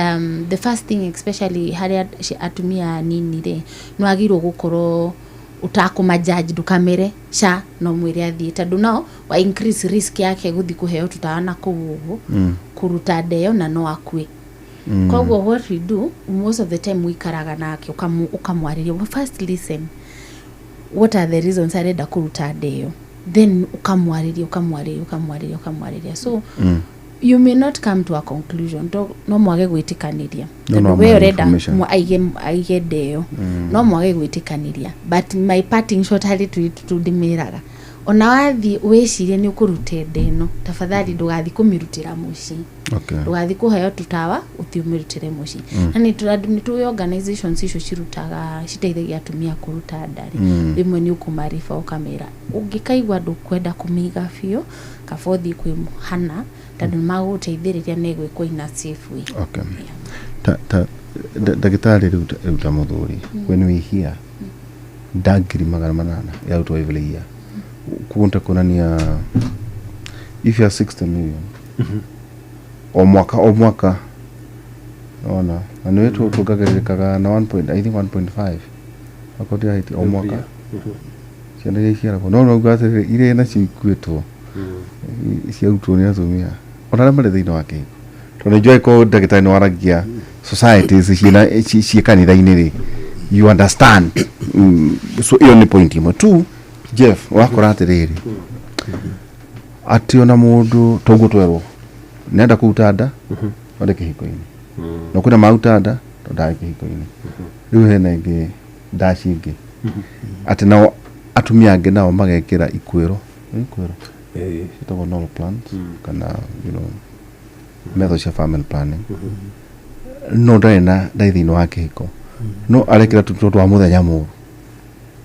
The first thing, especially harĩ atumia anini rĩ, nĩ wagĩrĩirwo gũkorwo ũtakũmajaji, ndũkamere ca no mwĩre athiĩ tondũ no wa increase risk yake gũthiĩ kũheo tũtawa na kũu ũguo kũruta nda ĩyo na no akue. Koguo what we do most of the time, wikaraga nake ũkamwarĩria. We first listen what are the reasons arenda kũruta nda ĩyo, then ũkamwarĩria, ũkamwarĩria, ũkamwarĩria, ũkamwarĩria. So you may not come to a conclusion to, no mwage gwĩtĩkanĩria No, no tondũ we amũhe ũrenda information. Aige nda ĩyo, no mwage gwĩtĩkanĩria. But my parting shot harĩ tũirĩtu tũu ndĩmĩraga Ona wathiĩ wĩcirie nĩ ũkũruta nda ĩno, tafadhali ndũgathiĩ kũmĩrutĩra mũciĩ. Ndũgathiĩ kũheo tũtawa ũthiĩ ũmĩrutĩre mũciĩ. Na nĩ tũĩ organizations icio cirutaga, citeithagia atumia kũruta nda rĩ, rĩmwe nĩ ũkũmariba ũkamera ũngĩkaigua ndũkwenda kũmĩiga biũ, kaba ũthiĩ kwĩ hana, tondũ nĩ magũgũteithĩrĩria na ĩgwĩkwo in a safe way. Okay. Ta ndagĩtarĩ, rĩu ta mũthuri, when we hear nda 800,000 yarutwo every year, koguo nĩ ta kuonania if you are 60 million o mwaka o mwaka, ona na nĩ tuongagĩrĩrĩkaga na 1 point, I think 1.5 akorwo ndirahĩtia, o mwaka ciana iria iciaragwo, no nauga atĩrĩrĩ, iria nacio ikuĩtwo ciarutwo nĩ atumia ona arĩa marĩ thĩinĩ wa kĩhiko, tondũ nĩ njũĩ ko ndagĩtarĩ nĩ waragia societies ciĩna ciĩ kanitha-inĩ rĩ, you understand. So ĩyo nĩ point ĩmwe tu. Jeff, ũrakora atĩrĩrĩ, atĩ ona mũndũ toguo twerwo nĩenda kũruta nda arĩ kĩhiko-inĩ, na kwĩna maruta nda tondũ ndarĩ kĩhiko-inĩ. Rĩu hena ĩngĩ ndaci ĩngĩ atĩ nao atumia angĩ nao magekĩra ikuĩro, nĩ ikuĩro ciĩtagwo Norplant kana method cia family planning, no ndarĩ na ndarĩ thĩinĩ wa kĩhiko, no arekĩra tu tondũ wa mũthenya mũru.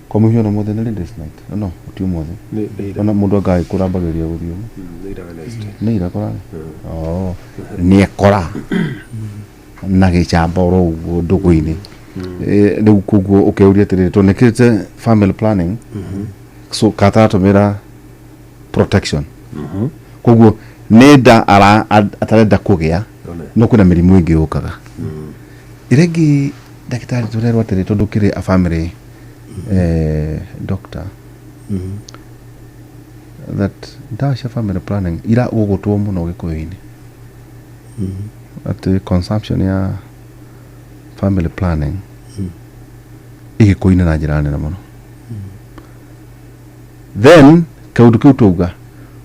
Kwa mũhiano mũthĩ nĩ ladies night, no ti ũmũthĩ. Nĩ ira. Ona mũndũ anga agĩkũra ambagĩrĩria gũthiĩ ũguo. Nĩ ira Wednesday. Nĩ ira kũrarĩ, oh, nĩ ekora na gĩcamba oro ũguo ndũgũ-inĩ. Rĩu koguo ũkeuria atĩrĩrĩ, tondũ nĩkĩrĩte family planning, so kataratũmĩra protection, koguo nĩ nda atarenda kũgĩa. One. No kwĩna mĩrimũ ĩngĩ yũkaga ĩrĩa ĩngĩ. Ndagĩtarĩ, tũrerwo atĩrĩ, tondũ kĩrĩ a family doctor, that ndawa cia family planning ira ũgũtwo mũno gĩkũyũ-inĩ, atĩ consumption ya family planning ĩgĩkũyũ-inĩ na njĩra nene mũno. Then kaũndũ kĩu twauga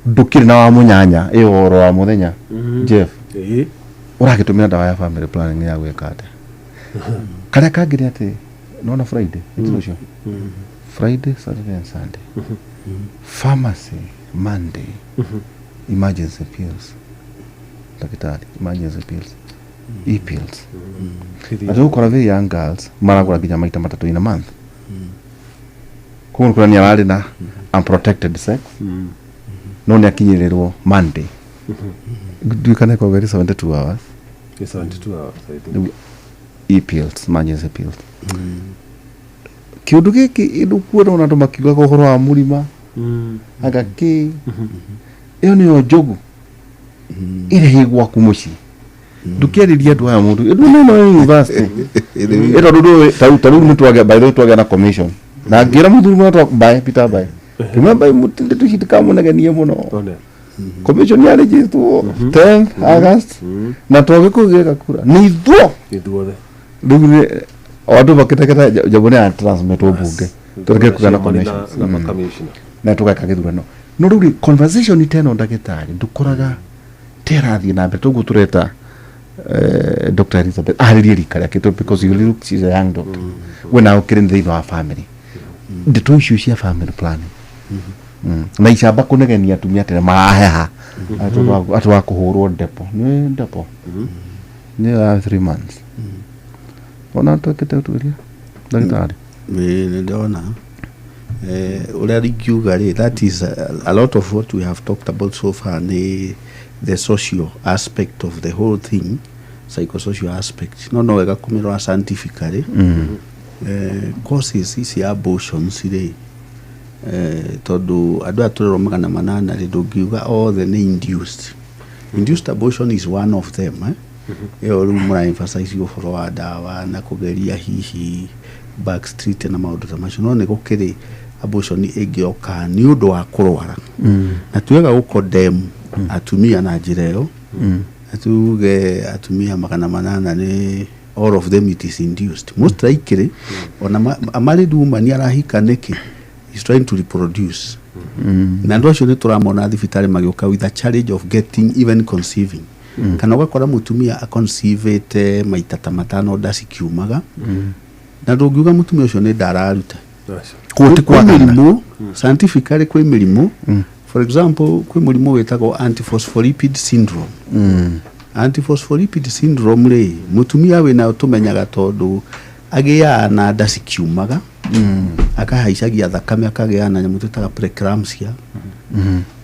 ndũkĩrĩ na wa mũnyanya ĩyo oro wa mũthenya, Jeff, ũragĩtũmĩra ndawa ya family planning ya gwĩka atĩa? Karĩa kangĩ nĩ atĩ nona Friday ĩtino ũcio, Friday, Saturday and Sunday pharmacy, Monday emergency pills. Ndagĩtarĩ, emergency pills, e pills, atĩ ũgũkora very young girls maragũra nginya maita matatũ in a month. Koguo nĩ kuonania ararĩ na unprotected sex, no nĩ akinyĩrĩrwo Monday, nduĩkane kwa very 72 hours. Nĩ 72 hours, I think. Rĩu e pills, emergency pills, kĩũndũ gĩkĩ ndũkuona ona andũ makiugaga ũhoro wa mũrima anga kĩ ĩyo nĩyo njogu ĩrĩa ĩ gwaku mũciĩ. Ndũkĩarĩria andũ aya mũndũ ĩno no university ĩ, tondũ ndũĩ ta rĩu nĩ twagĩa, by the way, twagĩa na commission na ngĩra mũthuri mũno twa by Peter by ngĩmwĩra by mũtinde tuci ndikamunegenie mũno. One. Commission yarĩnjĩtwo 10 August na twagĩkũyũ gĩeka kura nĩ ithuo. Ithuothe. Rĩu nĩ o andũ makĩtegeta jambo nĩ ya transmitwo bunge tũreke kũgĩa na commission na makamishna. Na tũgeka gĩthurano. No rĩu rĩ, conversation ta ĩno, ndagĩtarĩ, ndũkoraga ta ĩrathiĩ na mbere toguo tũreta Dr. Elizabeth arĩrie rika rĩake because you look, she's a young doctor, we nawe ũkĩrĩ thĩinĩ wa family, ndeto icio cia family planning na icamba kũnegenia atumia atĩ nĩ maraheha atĩ wa kũhũrwo depo, nĩ depo nĩ ya 3 months, ona twĩkĩte ũtuĩria, ndagĩtarĩ. Ĩĩ, nĩ ndona. Ũrĩa ingiuga rĩ, that is a lot of what we have talked about so far nĩ the social aspect of the whole thing, psychosocial aspect, no wega kũmĩrora scientifically. Causes ici abortions rĩ, tondũ andũ aya tũrerwo 800 rĩ, ndũngiuga othe nĩ induced. Induced abortion is one of them, eh? Ĩyo rĩu mũra emphasize ũhoro wa ndawa na kũgeria hihi back street na maũndũ ta macio, no nĩ gũkĩrĩ abortion ĩngĩoka nĩ ũndũ wa kũrwara, na tiwega gũkondem atumia na njĩra ĩyo, na tuge atumia 800 nĩ all of them it is induced. Most likely ona a married woman arahika nĩkĩ? Is trying to reproduce, na andũ acio nĩ tũramona thibitarĩ magĩũka with a challenge of getting, even conceiving, kana ũgakora mũtumia aconceive maita ta matano nda cikiumaga, na ndũngiuga mũtumia ũcio nĩ nda araruta. Aca. Kũu ti Kwĩ kwagana. mĩrimũ, scientifically kwĩ mĩrimũ, for example kwĩ mũrimũ wĩtagwo antiphospholipid syndrome. Antiphospholipid syndrome rĩ, mũtumia wĩnayo tũmenyaga tondũ agĩaga na nda cikiumaga, akahaicagia thakame, akagĩa na nyamũ twĩtaga preeclampsia,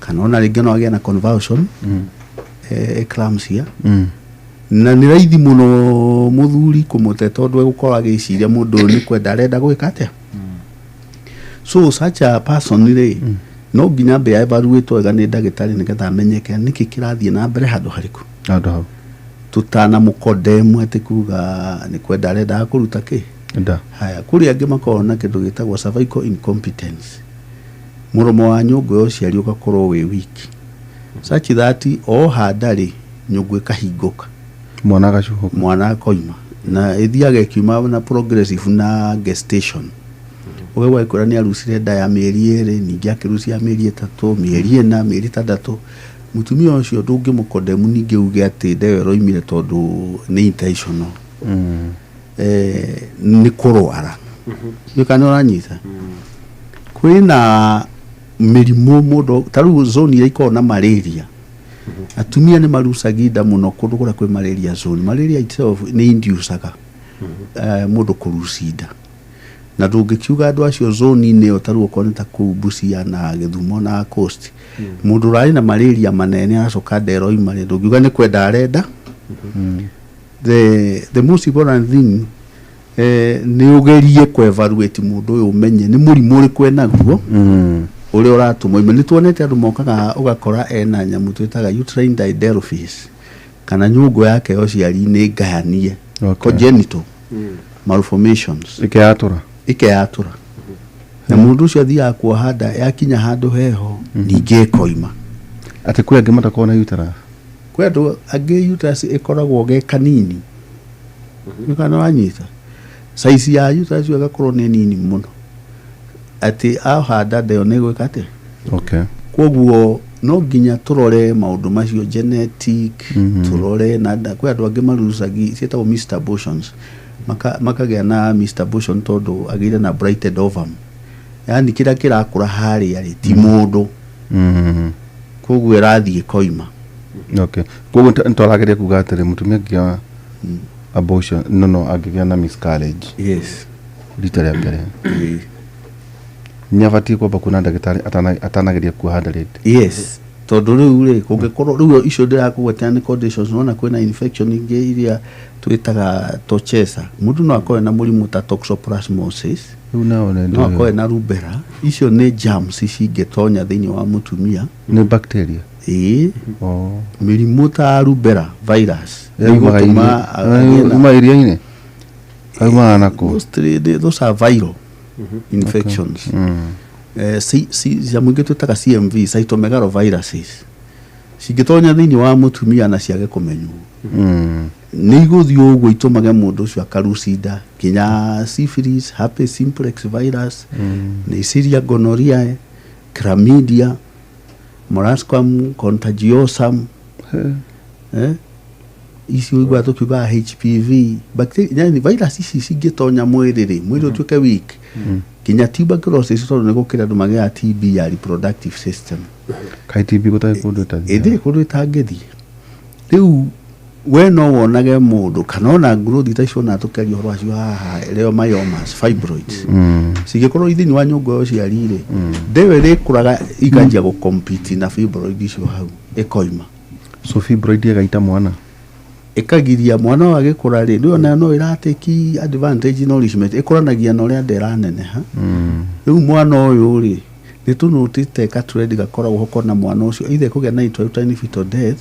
kana ona rĩngĩ no agĩe na convulsion, eclampsia. Na nĩ raithi mũno mũthuri kũmũte tondũ egũkorwo agĩciria mũndũ ũyũ nĩ kwenda arenda gwĩka atĩa. So such a person rĩ, no nginya ambe evaluate wega nĩ ndagĩtarĩ nĩgetha amenyeke nĩkĩ kĩrathiĩ na mbere handũ harĩkũ Handũ hau. Tũtanamũkondemu atĩ kuga nĩ kwenda arendaga kũruta kĩ. Nda. Haya, kũrĩ angĩ makoragwo na kĩndũ gĩtagwo cervical incompetence, mũromo wa nyũngũ ya ũciari ũgakorwo wĩ weak such that oha ndarĩ nyũngũ ĩkahingũka, Mwana agacuhũka. Mwana akoima, na ĩthiaga ĩkiuma na progressive na gestation. Ũgaigua ĩkwĩra nĩ arucire nda ya mĩeri 2, ningĩ akĩrucia mĩeri 3, mĩeri 4, mĩeri 6. Mũtumia ũcio ndũngĩmũkondemu ningĩ uge atĩ nda ĩyo ĩroimire tondũ nĩ intentional. Nĩ kũrwara nĩ kana nĩ ũranyita. Kwĩna mĩrimũ mũndũ ta rĩu zone iria ikoragwo na malaria, atumia nĩ marucagia nda mũno kũndũ kũrĩa kwĩ malaria zone. Malaria itself nĩ inducaga mũndũ kũruci nda, na ndũngĩkiuga andũ acio zone-inĩ ĩyo, ta rĩu okorwo nĩ ta kũu Busia na Gĩthumo na Coast, mũndũ ũrarĩ na malaria manene aracoka nda ĩroima rĩ, ndũngiuga nĩ kwenda arenda. The most important thing, nĩ ũgerie kũ-evaluate mũndũ ũyũ, ũmenye nĩ mũrimũ ũrĩkũ enaguo ũrĩa ũratũma oime. Nĩ tuonete andũ mokaga ũgakora ena nyamũ twĩtaga uterine didelphys, kana nyũngũ yake ya ũciari nĩ ngayanie. Congenital malformations. Ĩkeyatũra. Ĩkeyatũra, na mũndũ ũcio athiaga kuoha nda, yakinya handũ heho ningĩ ĩkoima. Atĩ kwĩ angĩ matakoragwo na uterus? Kwĩ andũ angĩ uterus ĩkoragwo ge kanini. Nĩ kana wanyita size ya uterus ĩyo ĩgakorwo nĩ nini mũno atĩ ahanda nda ĩyo nĩ ĩgwĩka atĩa. Koguo no nginya tũrore maũndũ macio genetic, tũrore na nda. Kwĩ andũ angĩ marucagi ciĩtagwo missed abortions. Makagĩa na missed abortion tondũ agĩire na blighted ovum, yani kĩrĩa kĩrakũra harĩa rĩ ti mũndũ, koguo ĩrathiĩ ĩkoima. Okay, koguo nĩtwarageria kuga atĩrĩ, mũtumia angĩgĩa abortion, no angĩgĩa na miscarriage rita rĩa mbere, nĩ abatiĩ kwamba kuona ndagĩtarĩ atanageria kuoha nda rĩngĩ? Yes, tondũ rĩu rĩ kũngĩkorwo rĩu icio ndĩrakũgwetea nĩ conditions. Nona kwĩna infection ingĩ iria twĩtaga tochesa. Mũndũ no akorwo na mũrimũ ta toxoplasmosis. Rĩu nao nĩ No akorwo na rubella. Icio nĩ germs cingĩtonya thĩinĩ wa mũtumia. Nĩ bacteria? Ĩĩ. Oh. Mĩrimũ ta rubella virus Yumaga ĩgũtũma agĩe na yuma iria-inĩ, kaumaga nakũ? Mostly those are viral infections. Cia mũingĩ twĩtaga CMV, cytomegaloviruses, cingĩtonya thĩinĩ wa mũtumia na ciage kũmenywo, nĩ igũthiĩ ũguo itũmage mũndũ ũcio akaruci nda, nginya syphilis, herpes simplex virus, Neisseria gonorrhoeae, chlamydia, molluscum contagiosum, icio igua tũkiugaga HPV bacteria, yani virus ici cingĩtonya mwĩrĩ rĩ, mwĩrĩ ũtuĩke weak, nginya tuberculosis, tondũ nĩ gũkĩrĩ andũ magĩaga TB ya reproductive system. Kaĩ TB gũtarĩ kũndũ ĩtathiaga? Ĩndĩ kũndũ ĩtangĩthiĩ. Rĩu we no wonage mũndũ kana ona growth ta icio ona tũkĩaria ũhoro wacio haha, leiomyomas, fibroids, cingĩkorwo thĩinĩ wa nyũngũ ya ũciari rĩ, ndewe ĩrĩkũraga ikanjia gũcompete na fibroid icio hau, ĩkoima. So fibroid ĩgaita mwana. Ĩkagiria mwana ũyũ agĩkũra rĩ, rĩu onayo no ĩratake advantage nourishment, ĩkũranagia na ũrĩa nda ĩraneneha. Rĩu mwana ũyũ rĩ, nĩ tũnũtĩte ka trend gakoragwo ho kona mwana ũcio either kũgĩa na intrauterine fetal death,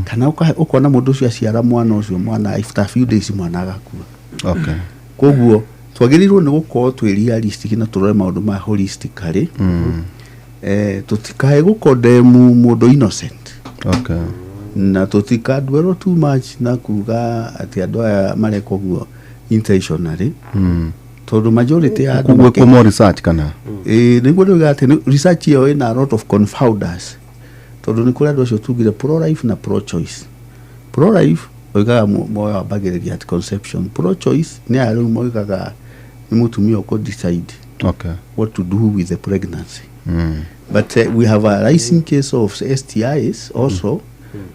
kana ũkona mũndũ ũcio aciara mwana ũcio, mwana after a few days mwana agakua. Koguo twagĩrĩirwo nĩ gũkorwo twĩ realistic na tũrore maũndũ maya holistically. Tũtikae gũkondemu mũndũ innocent, na tũtikandwerwo too much na kuga atĩ andũ aya mareka ũguo intentionally, tondũ majority ya andũ Koguo gwĩkwo more research kana? Ĩĩ, nĩguo ndauga atĩ research ĩyo ĩna a lot of confounders, tondũ nĩ kũrĩ andũ acio tugire pro life na pro choice. Pro life oigaga muoyo wambagĩrĩria at conception. Pro choice nĩ aya rĩu moigaga nĩ mũtumia ũkũ decide. Okay. What to do with the pregnancy. But we have a rising case of STIs also.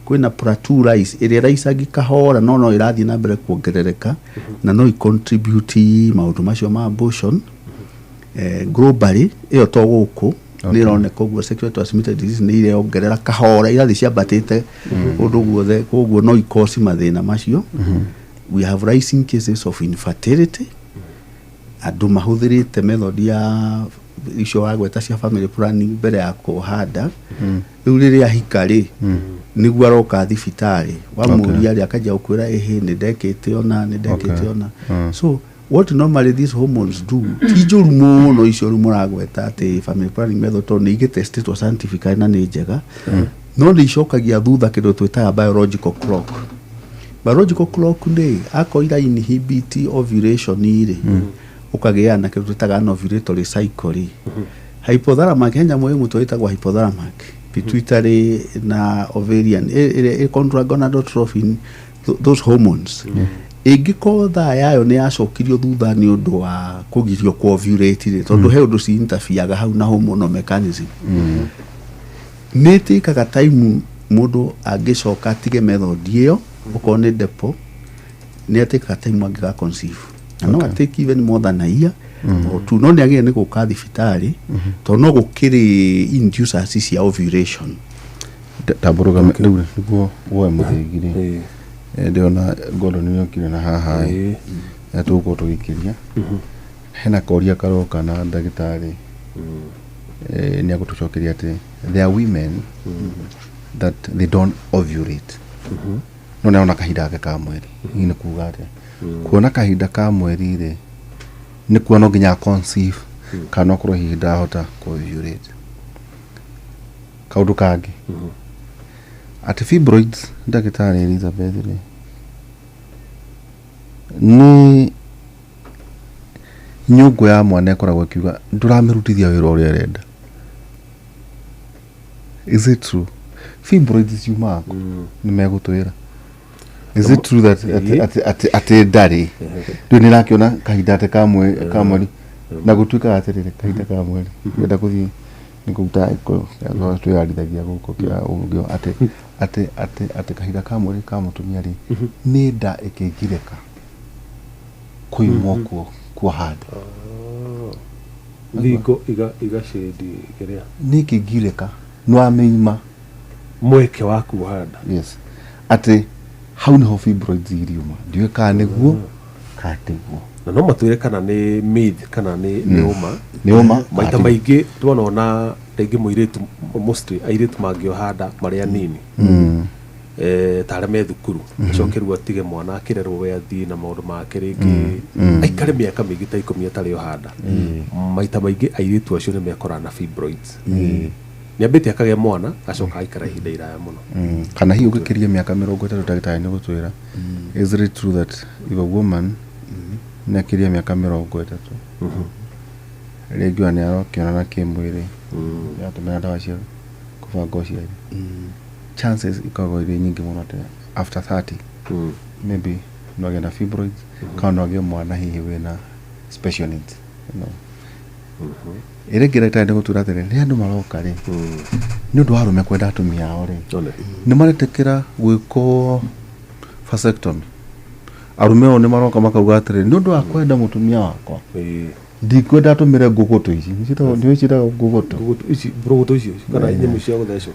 Kwĩna plateau rise ĩrĩa ĩraicangi kahora, no ĩrathiĩ na mbere kuongerereka na no icontribute maũndũ macio ma abortion globally. Ĩyo to gũkũ nĩ ĩroneka ũguo. Sexually transmitted disease nĩ ireongerera kahora, irathiĩ ciambatĩte kũndũ guothe, koguo no ikosi mathĩna macio. We have rising cases of infertility. Andũ mahũthĩrĩte method ya icio wagweta cia family planning mbere ya kuoha nda. Rĩu rĩrĩa ahika rĩ, nĩguo aroka thibitarĩ, wamũria rĩ, akanjia gũkwĩra, "Ĩhĩ, nĩ ndekĩte ona, nĩ ndekĩte ona." So what normally these hormones do, ti njũru mũno icio rĩu mũragweta atĩ family planning method, tondũ nĩ igĩtestĩtwo scientifically na nĩ njega, no nĩ icokagia thutha kĩndũ twĩtaga biological clock. Biological clock nĩ akorwo ira inhibit ovulation rĩ, ũkagĩa na kĩndũ twĩtaga anovulatory cycle rĩ. Hypothalamus, he nyamũ ĩ mũtwe ĩtagwo hypothalamus, pituitary na ovarian, ĩrĩa ĩ control gonadotropin, those hormones. Ĩngĩkorwo thaa yayo nĩ yacokirio thutha nĩ ũndũ wa kũgirio ku ovulate rĩ, tondũ he ũndũ ci interferega hau na hormonal mechanism, nĩ ĩtĩkaga time mũndũ angĩcoka atige method ĩyo, okorwo nĩ depo, nĩ atĩkaga time angĩga conceive, na no atake even more than a year or two, no nĩ agĩrĩire nĩ gũka thibitarĩ tondũ no gũkĩrĩ inducers cia ovulation. Tambũrũka rĩu nĩguo woe mũthĩgi rĩ. Ndĩrona Gordon nĩ okire na haha ĩ. Na tũgũkorwo tũgĩkĩria hena koria karoka na ndagĩtarĩ nĩ agũtũcokeria atĩ there are women that they don't ovulate, no nĩ arona kahinda gake ka mweri. Hihi nĩ kuga atĩa kuona kahinda ka mweri rĩ, nĩ kuona no nginya conceive kana no akorwo hihi ndahota ku ovulate? Kaũndũ kangĩ atĩ fibroids, ndagĩtarĩ Elizabeth rĩ, nĩ nyũngũ ya mwana ĩkoragwo ĩkiuga ndũramĩrutithia wĩra ũrĩa ĩrenda. Is it true fibroids ciumaga kũ? Nĩ megũtwĩra. Is it true that atĩ ndarĩ rĩu nĩ ĩrakĩona kahinda atĩ ka mweri na gũtuĩkaga atĩrĩrĩ, kahinda ka mweri ngĩenda gũthiĩ nĩ kũruta twĩyarithagia gũkũ kĩa ũngĩ atĩ kahinda ka mweri ka mũtumia rĩ, nĩ nda ĩkĩngirĩka kũimwo kuoha nda. Thingo igacĩndi kĩrĩa. Nĩ ĩkĩngirĩka, nĩ wamĩima mweke wa kuoha nda. Yes, atĩ hau nĩho fibroids iriuma. Ndiũĩ kana nĩguo kana tiguo. Na no matwĩre kana nĩ myth kana nĩ ũma. Nĩ ũma. Maita maingĩ twanona rĩngĩ mũirĩtu, mostly airĩtu mangĩoha nda marĩ anini, ta arĩa me thukuru, acoke rĩu atige mwana akĩrerwo, we athiĩ na maũndũ make, rĩngĩ aikare mĩaka mĩingĩ ta 10 atarĩ oha nda. Maita maingĩ airĩtu acio nĩ mekoraga na fibroids. Nĩ ambĩte akagĩa mwana, acoka aikara ihinda iraya mũno. Kana hihi ũngĩkĩria mĩaka 30, ndagĩtarĩ nĩ gũtwĩra, is it true that if a woman nĩ akĩria mĩaka 30, rĩngĩ ona nĩ arokĩonana kĩmwĩrĩ, yatũmĩra ndawa cia kũbanga ũciari, chances ikoragwo irĩ nyingĩ mũno atĩ after 30 maybe no agĩe na fibroids kana no agĩe mwana hihi wĩna special needs? Ĩrĩa ĩngĩ, ndagĩtarĩ nĩ gũtwĩra atĩrĩ, rĩrĩa andũ maroka rĩ, nĩ ũndũ wa arũme kwenda atumia ao rĩ, One. nĩ maretĩkĩra gwĩkwo vasectomy. Arũme ao nĩ maroka makauga atĩrĩ, nĩ ũndũ wa kwenda mũtumia wakwa, ndikwenda atũmĩre ngũgũtũ ici. Nĩ ciĩtagwo ngũgũtũ? Ngũgũtũ ici, mbũrũgũtũ icio kana nyamũ cia gũthecwo?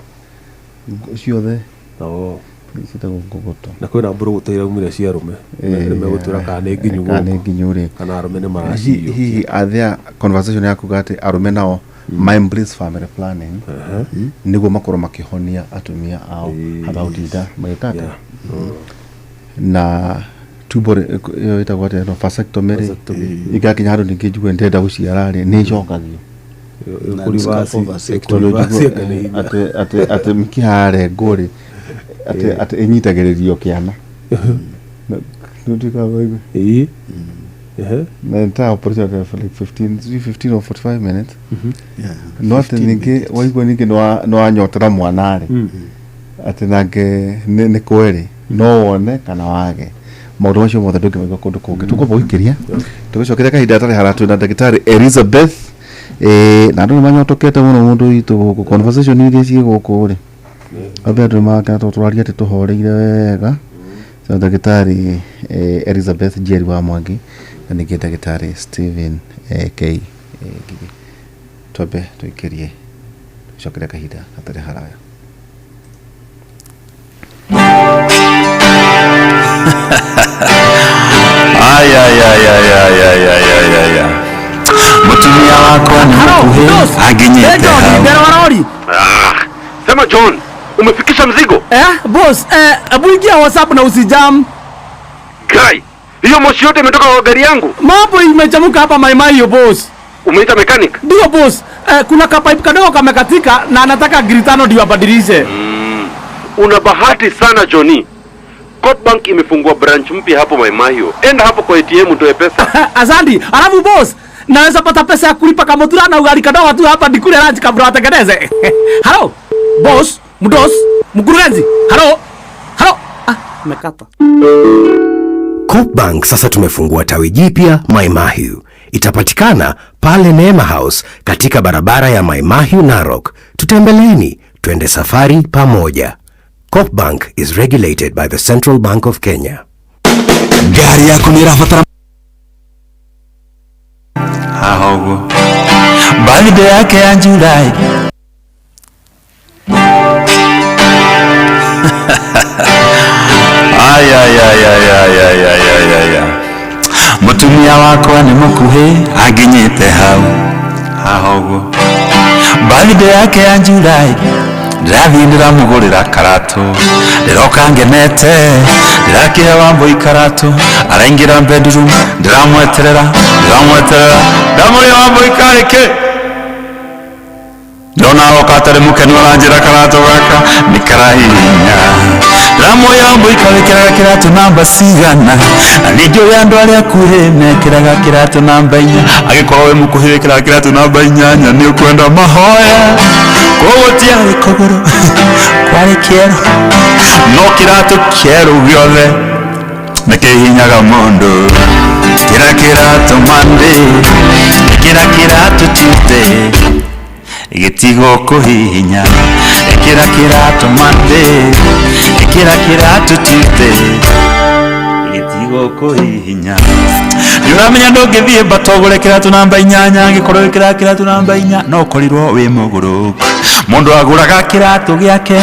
Ciothe. Oh. Ciĩtagwo ngũgũtũ. Na kwĩna mbũrũgũtũ iraumire cia arũme, nĩ megũtwĩra kana nĩ nginyu kana nĩ gũkũ nginyu rĩ, kana arũme nĩ hihi maraciyũkia. Are there conversation ya kuga atĩ arũme nao ma embrace family planning nĩguo makorwo makĩhonia atumia ao handũ ha gũtinda magĩka atĩa? Na tubal ĩyo ĩtagwo atĩa ĩno vasectomy rĩ, Vasectomy. ĩgakinya handũ ningĩ njigue ndĩrenda gũciara rĩ, nĩ ĩcokagio? Vasectomy. Tondũ njigue, atĩ mĩkiha yarengwo rĩ, atĩ ĩnyitagĩrĩrio kĩana. Nĩũtuĩkaga waigua? Na entire operation for like 15 15 or 45 minutes. No atĩ 15 ningĩ minutes. waigua ningĩ nĩ wanyotera mwana rĩ, atĩ nake nĩ kwerĩ, no wone kana wage. Maũndũ macio mothe ndũngĩmaigua kũndũ kũngĩ. Tũkwamba gũikĩria tũgĩcokera kahinda gatarĩ haraya twĩna ndagĩtarĩ Elizabeth, na andũ nĩ manyotokete mũno mũndũ witũ gũkũ conversation iria ciĩ gũkũ rĩ, ambe andũ nĩ marakena tondũ tũraria atĩ tũhoreire wega. So ndagĩtarĩ Elizabeth Njeri wa Mwangi na ningĩ ndagĩtarĩ Stephen K Ngigĩ. Twambe tũikĩrie tũgĩcokera kahinda gatarĩ haraya. Ay, ay, ay, ay, ay, ay, ay, ay, ay, ay. Mutumia wakwa ni mukuhi anginyite hau. Warori. Sema John, umefikisha mzigo? Boss, hebu ingia WhatsApp na usijam. Guy, hiyo moshi yote imetoka kwa gari yangu. Mambo imechamuka hapa maimai yo boss. Umeita mechanic? Ndio boss, kuna kapipe kadogo kamekatika na anataka gritano ndio abadilishe. Una bahati sana Johnny. Coop Bank imefungua branch mpya hapo Maimahio. Enda hapo kwa ATM utoe pesa. Asante. Alafu boss, naweza pata pesa ya kulipa kamotura na ugali kadogo tu hapa nikule lunch kabla watengeneze. Hello boss, mdos, mkurugenzi. Hello. Hello. Ah, nimekata. Coop Bank sasa tumefungua tawi jipya Maimahiu. Itapatikana pale Neema House katika barabara ya Maimahiu Narok. Tutembeleeni, twende safari pamoja. Coop Bank is regulated by the Central Bank of Kenya. Ngari yaku nĩ ĩrabatara haha ũguo birthday yake ya July. Ay, ay, ay, ay, ay, ay, ay, ay, ay, ay. Mutumia wakwa nĩ mũkuhĩ anginyĩte hau haha ũguo birthday yake ya July. Ndĩrathiĩ ndĩramũgũrĩra karatũ, ndĩroka ngenete, ndĩrakĩhe Wambũi karatũ, araingĩra bedroom, ndĩramweterera, ndĩramweterera, ndamũrĩa Wambũi karĩ kĩ? Ndona aroka atarĩ mũkenu aranjĩra karatũ gaka nĩ karahihinya. Ndĩramũria Wambũi kawĩkĩraga kĩratũ namba cigana, na ningĩ ũrĩa andũ arĩa akuhĩ mekĩraga kĩratũ namba 4. Angĩkorwo wĩ mũkuhĩ wĩkĩraga kĩratũ namba 8 nĩ ũkwenda mahoya. Koguo tiarĩ kũgũrũ kwarĩ kĩero, no kĩratũ kĩerũ gĩothe nĩ kĩhihinyaga mũndũ. Kĩra kĩratũ Monday, ĩkĩra kĩratũ Tuesday, gĩtigwo kũhihinya. Ĩkĩra kĩratũ Monday, ĩkĩra kĩratũ Tuesday, gĩtigwo kũhihinya. Nĩ ũramenya ndũngĩthiĩ mbata ũgũre kĩratũ namba 8 angĩkorwo wĩkĩraga kĩratũ namba 4 no ũkorirwo wĩ mũgũrũku. Mũndũ agũraga kĩratũ gĩake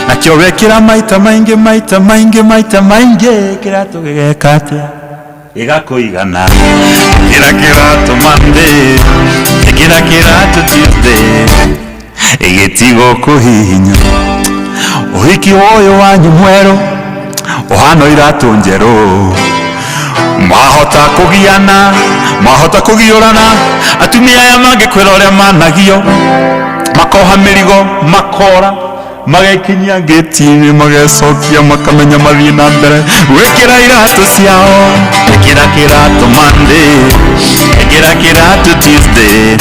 nakĩo wekĩra maita maingĩ maita maingĩ maita maingĩ, kĩratũ gĩgeka atĩa? Gĩgakũigana. Ĩkĩra kĩratũ Monday, ĩkĩra kĩratũ Tuesday, gĩtigwo kũhihinya. Ũhiki ũyũ wanyu mwerũ ũhana iratũ njerũ, mwahota kũgiana, mwahota kũgiũrana, atumia aya mangĩkwĩra ũrĩa managio, makoha mĩrigo, makora, magekinyia ngĩti-inĩ, magecokia, makamenya mathiĩ na mbere gwĩkĩra iratũ ciao. Ĩkĩra kĩratũ Monday, ĩkĩra kĩratũ Tuesday,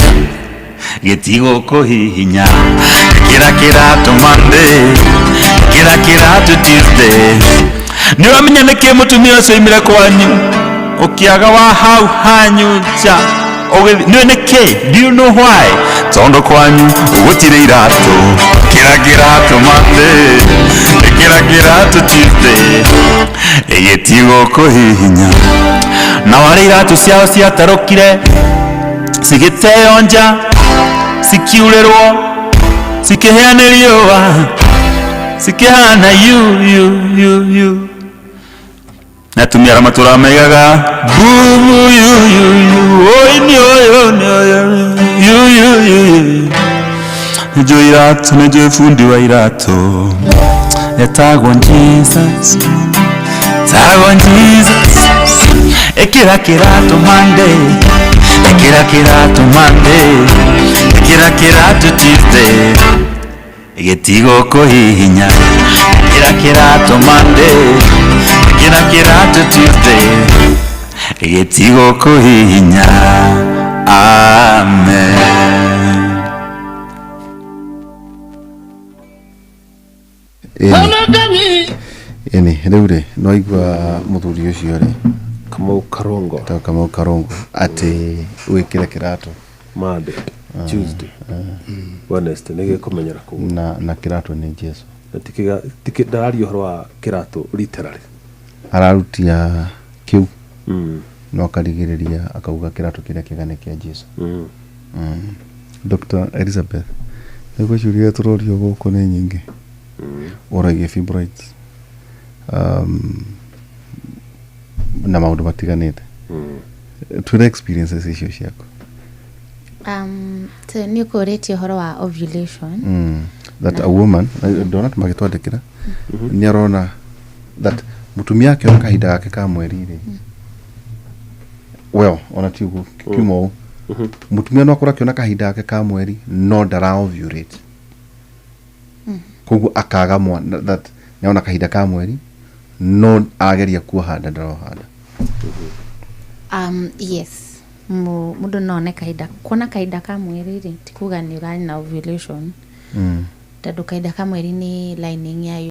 gĩtigwo kũhihinya. Ĩkĩra kĩratũ Monday, ĩkĩra kĩratũ Tuesday. Nĩ ũramenya nĩkĩ mũtumia ũcio oimire kwanyu ũkĩaga wa hau hanyu nja ũgĩthiĩ? Nĩũĩ nĩkĩ? Do you know why? Tondũ kwanyu gũtirĩ iratũ. Ĩkĩra kĩratũ Monday, ĩkĩra kĩratũ Tuesday, gĩtigwo kũhihinya. Na warĩa iratũ ciao ciatarũkire, cigĩteo nja, cikiurĩrwo, cikĩhĩa nĩ riũa, cikĩhana yu yu yu yu. Na atumia arĩa matũraga maigaga bubu yu yu yu, oi nĩ ũyũ nĩ ũyũ yu yu yu yu. Nĩnjũĩ iratũ, nĩnjũĩ bundi wa iratũ etagwo Jesus, etagwo Jesus. Ĩkĩra kĩratũ Monday, ĩkĩra kĩratũ Monday, ĩkĩra kĩratũ Tuesday, gĩtigwo kũhihinya. Ĩkĩra kĩratũ Monday, ĩkĩra kĩratũ Tuesday, gĩtigwo kũhihinya. Amen. Ĩni rĩu rĩ, nĩwaigua mũthuri ũcio rĩ, Kamau Karongo. Etagwo Kamau Karongo, atĩ wĩkĩre kĩratũ Monday, Tuesday, Wednesday nĩ gĩkũmenyera kũu. Na kĩratũ nĩ Jesu. Na ndararia ũhoro wa kĩratũ literally. Ararutia kĩu no akarigĩrĩria akauga kĩratũ kĩrĩa kĩega nĩ kĩa Jesu. Dr. Elizabeth, nĩguo ciũria tũrorio gũkũ nĩ nyingĩ ũragia fibroids na maũndũ matiganĩte. Twĩre experiences icio ciaku. So nĩ ũkũrĩtie ũhoro wa ovulation. That a woman, ndona magĩtwandĩkĩra, nĩ arona that mũtumia akĩona kahinda gake ka mweri rĩ, well, ona ti ũguo kiuma ũũ, mũtumia no akorwo akĩona kahinda gake ka mweri no ndara ovulate, koguo akaga mwana, that nĩarona kahinda ka mweri no ageria kuoha nda ndaroha nda. Yes, mũndũ no one kahinda, kuona kahinda ka mweri rĩ, ti kuga nĩ ũrarĩ na ovulation, tondũ kahinda ka mweri nĩ lining ya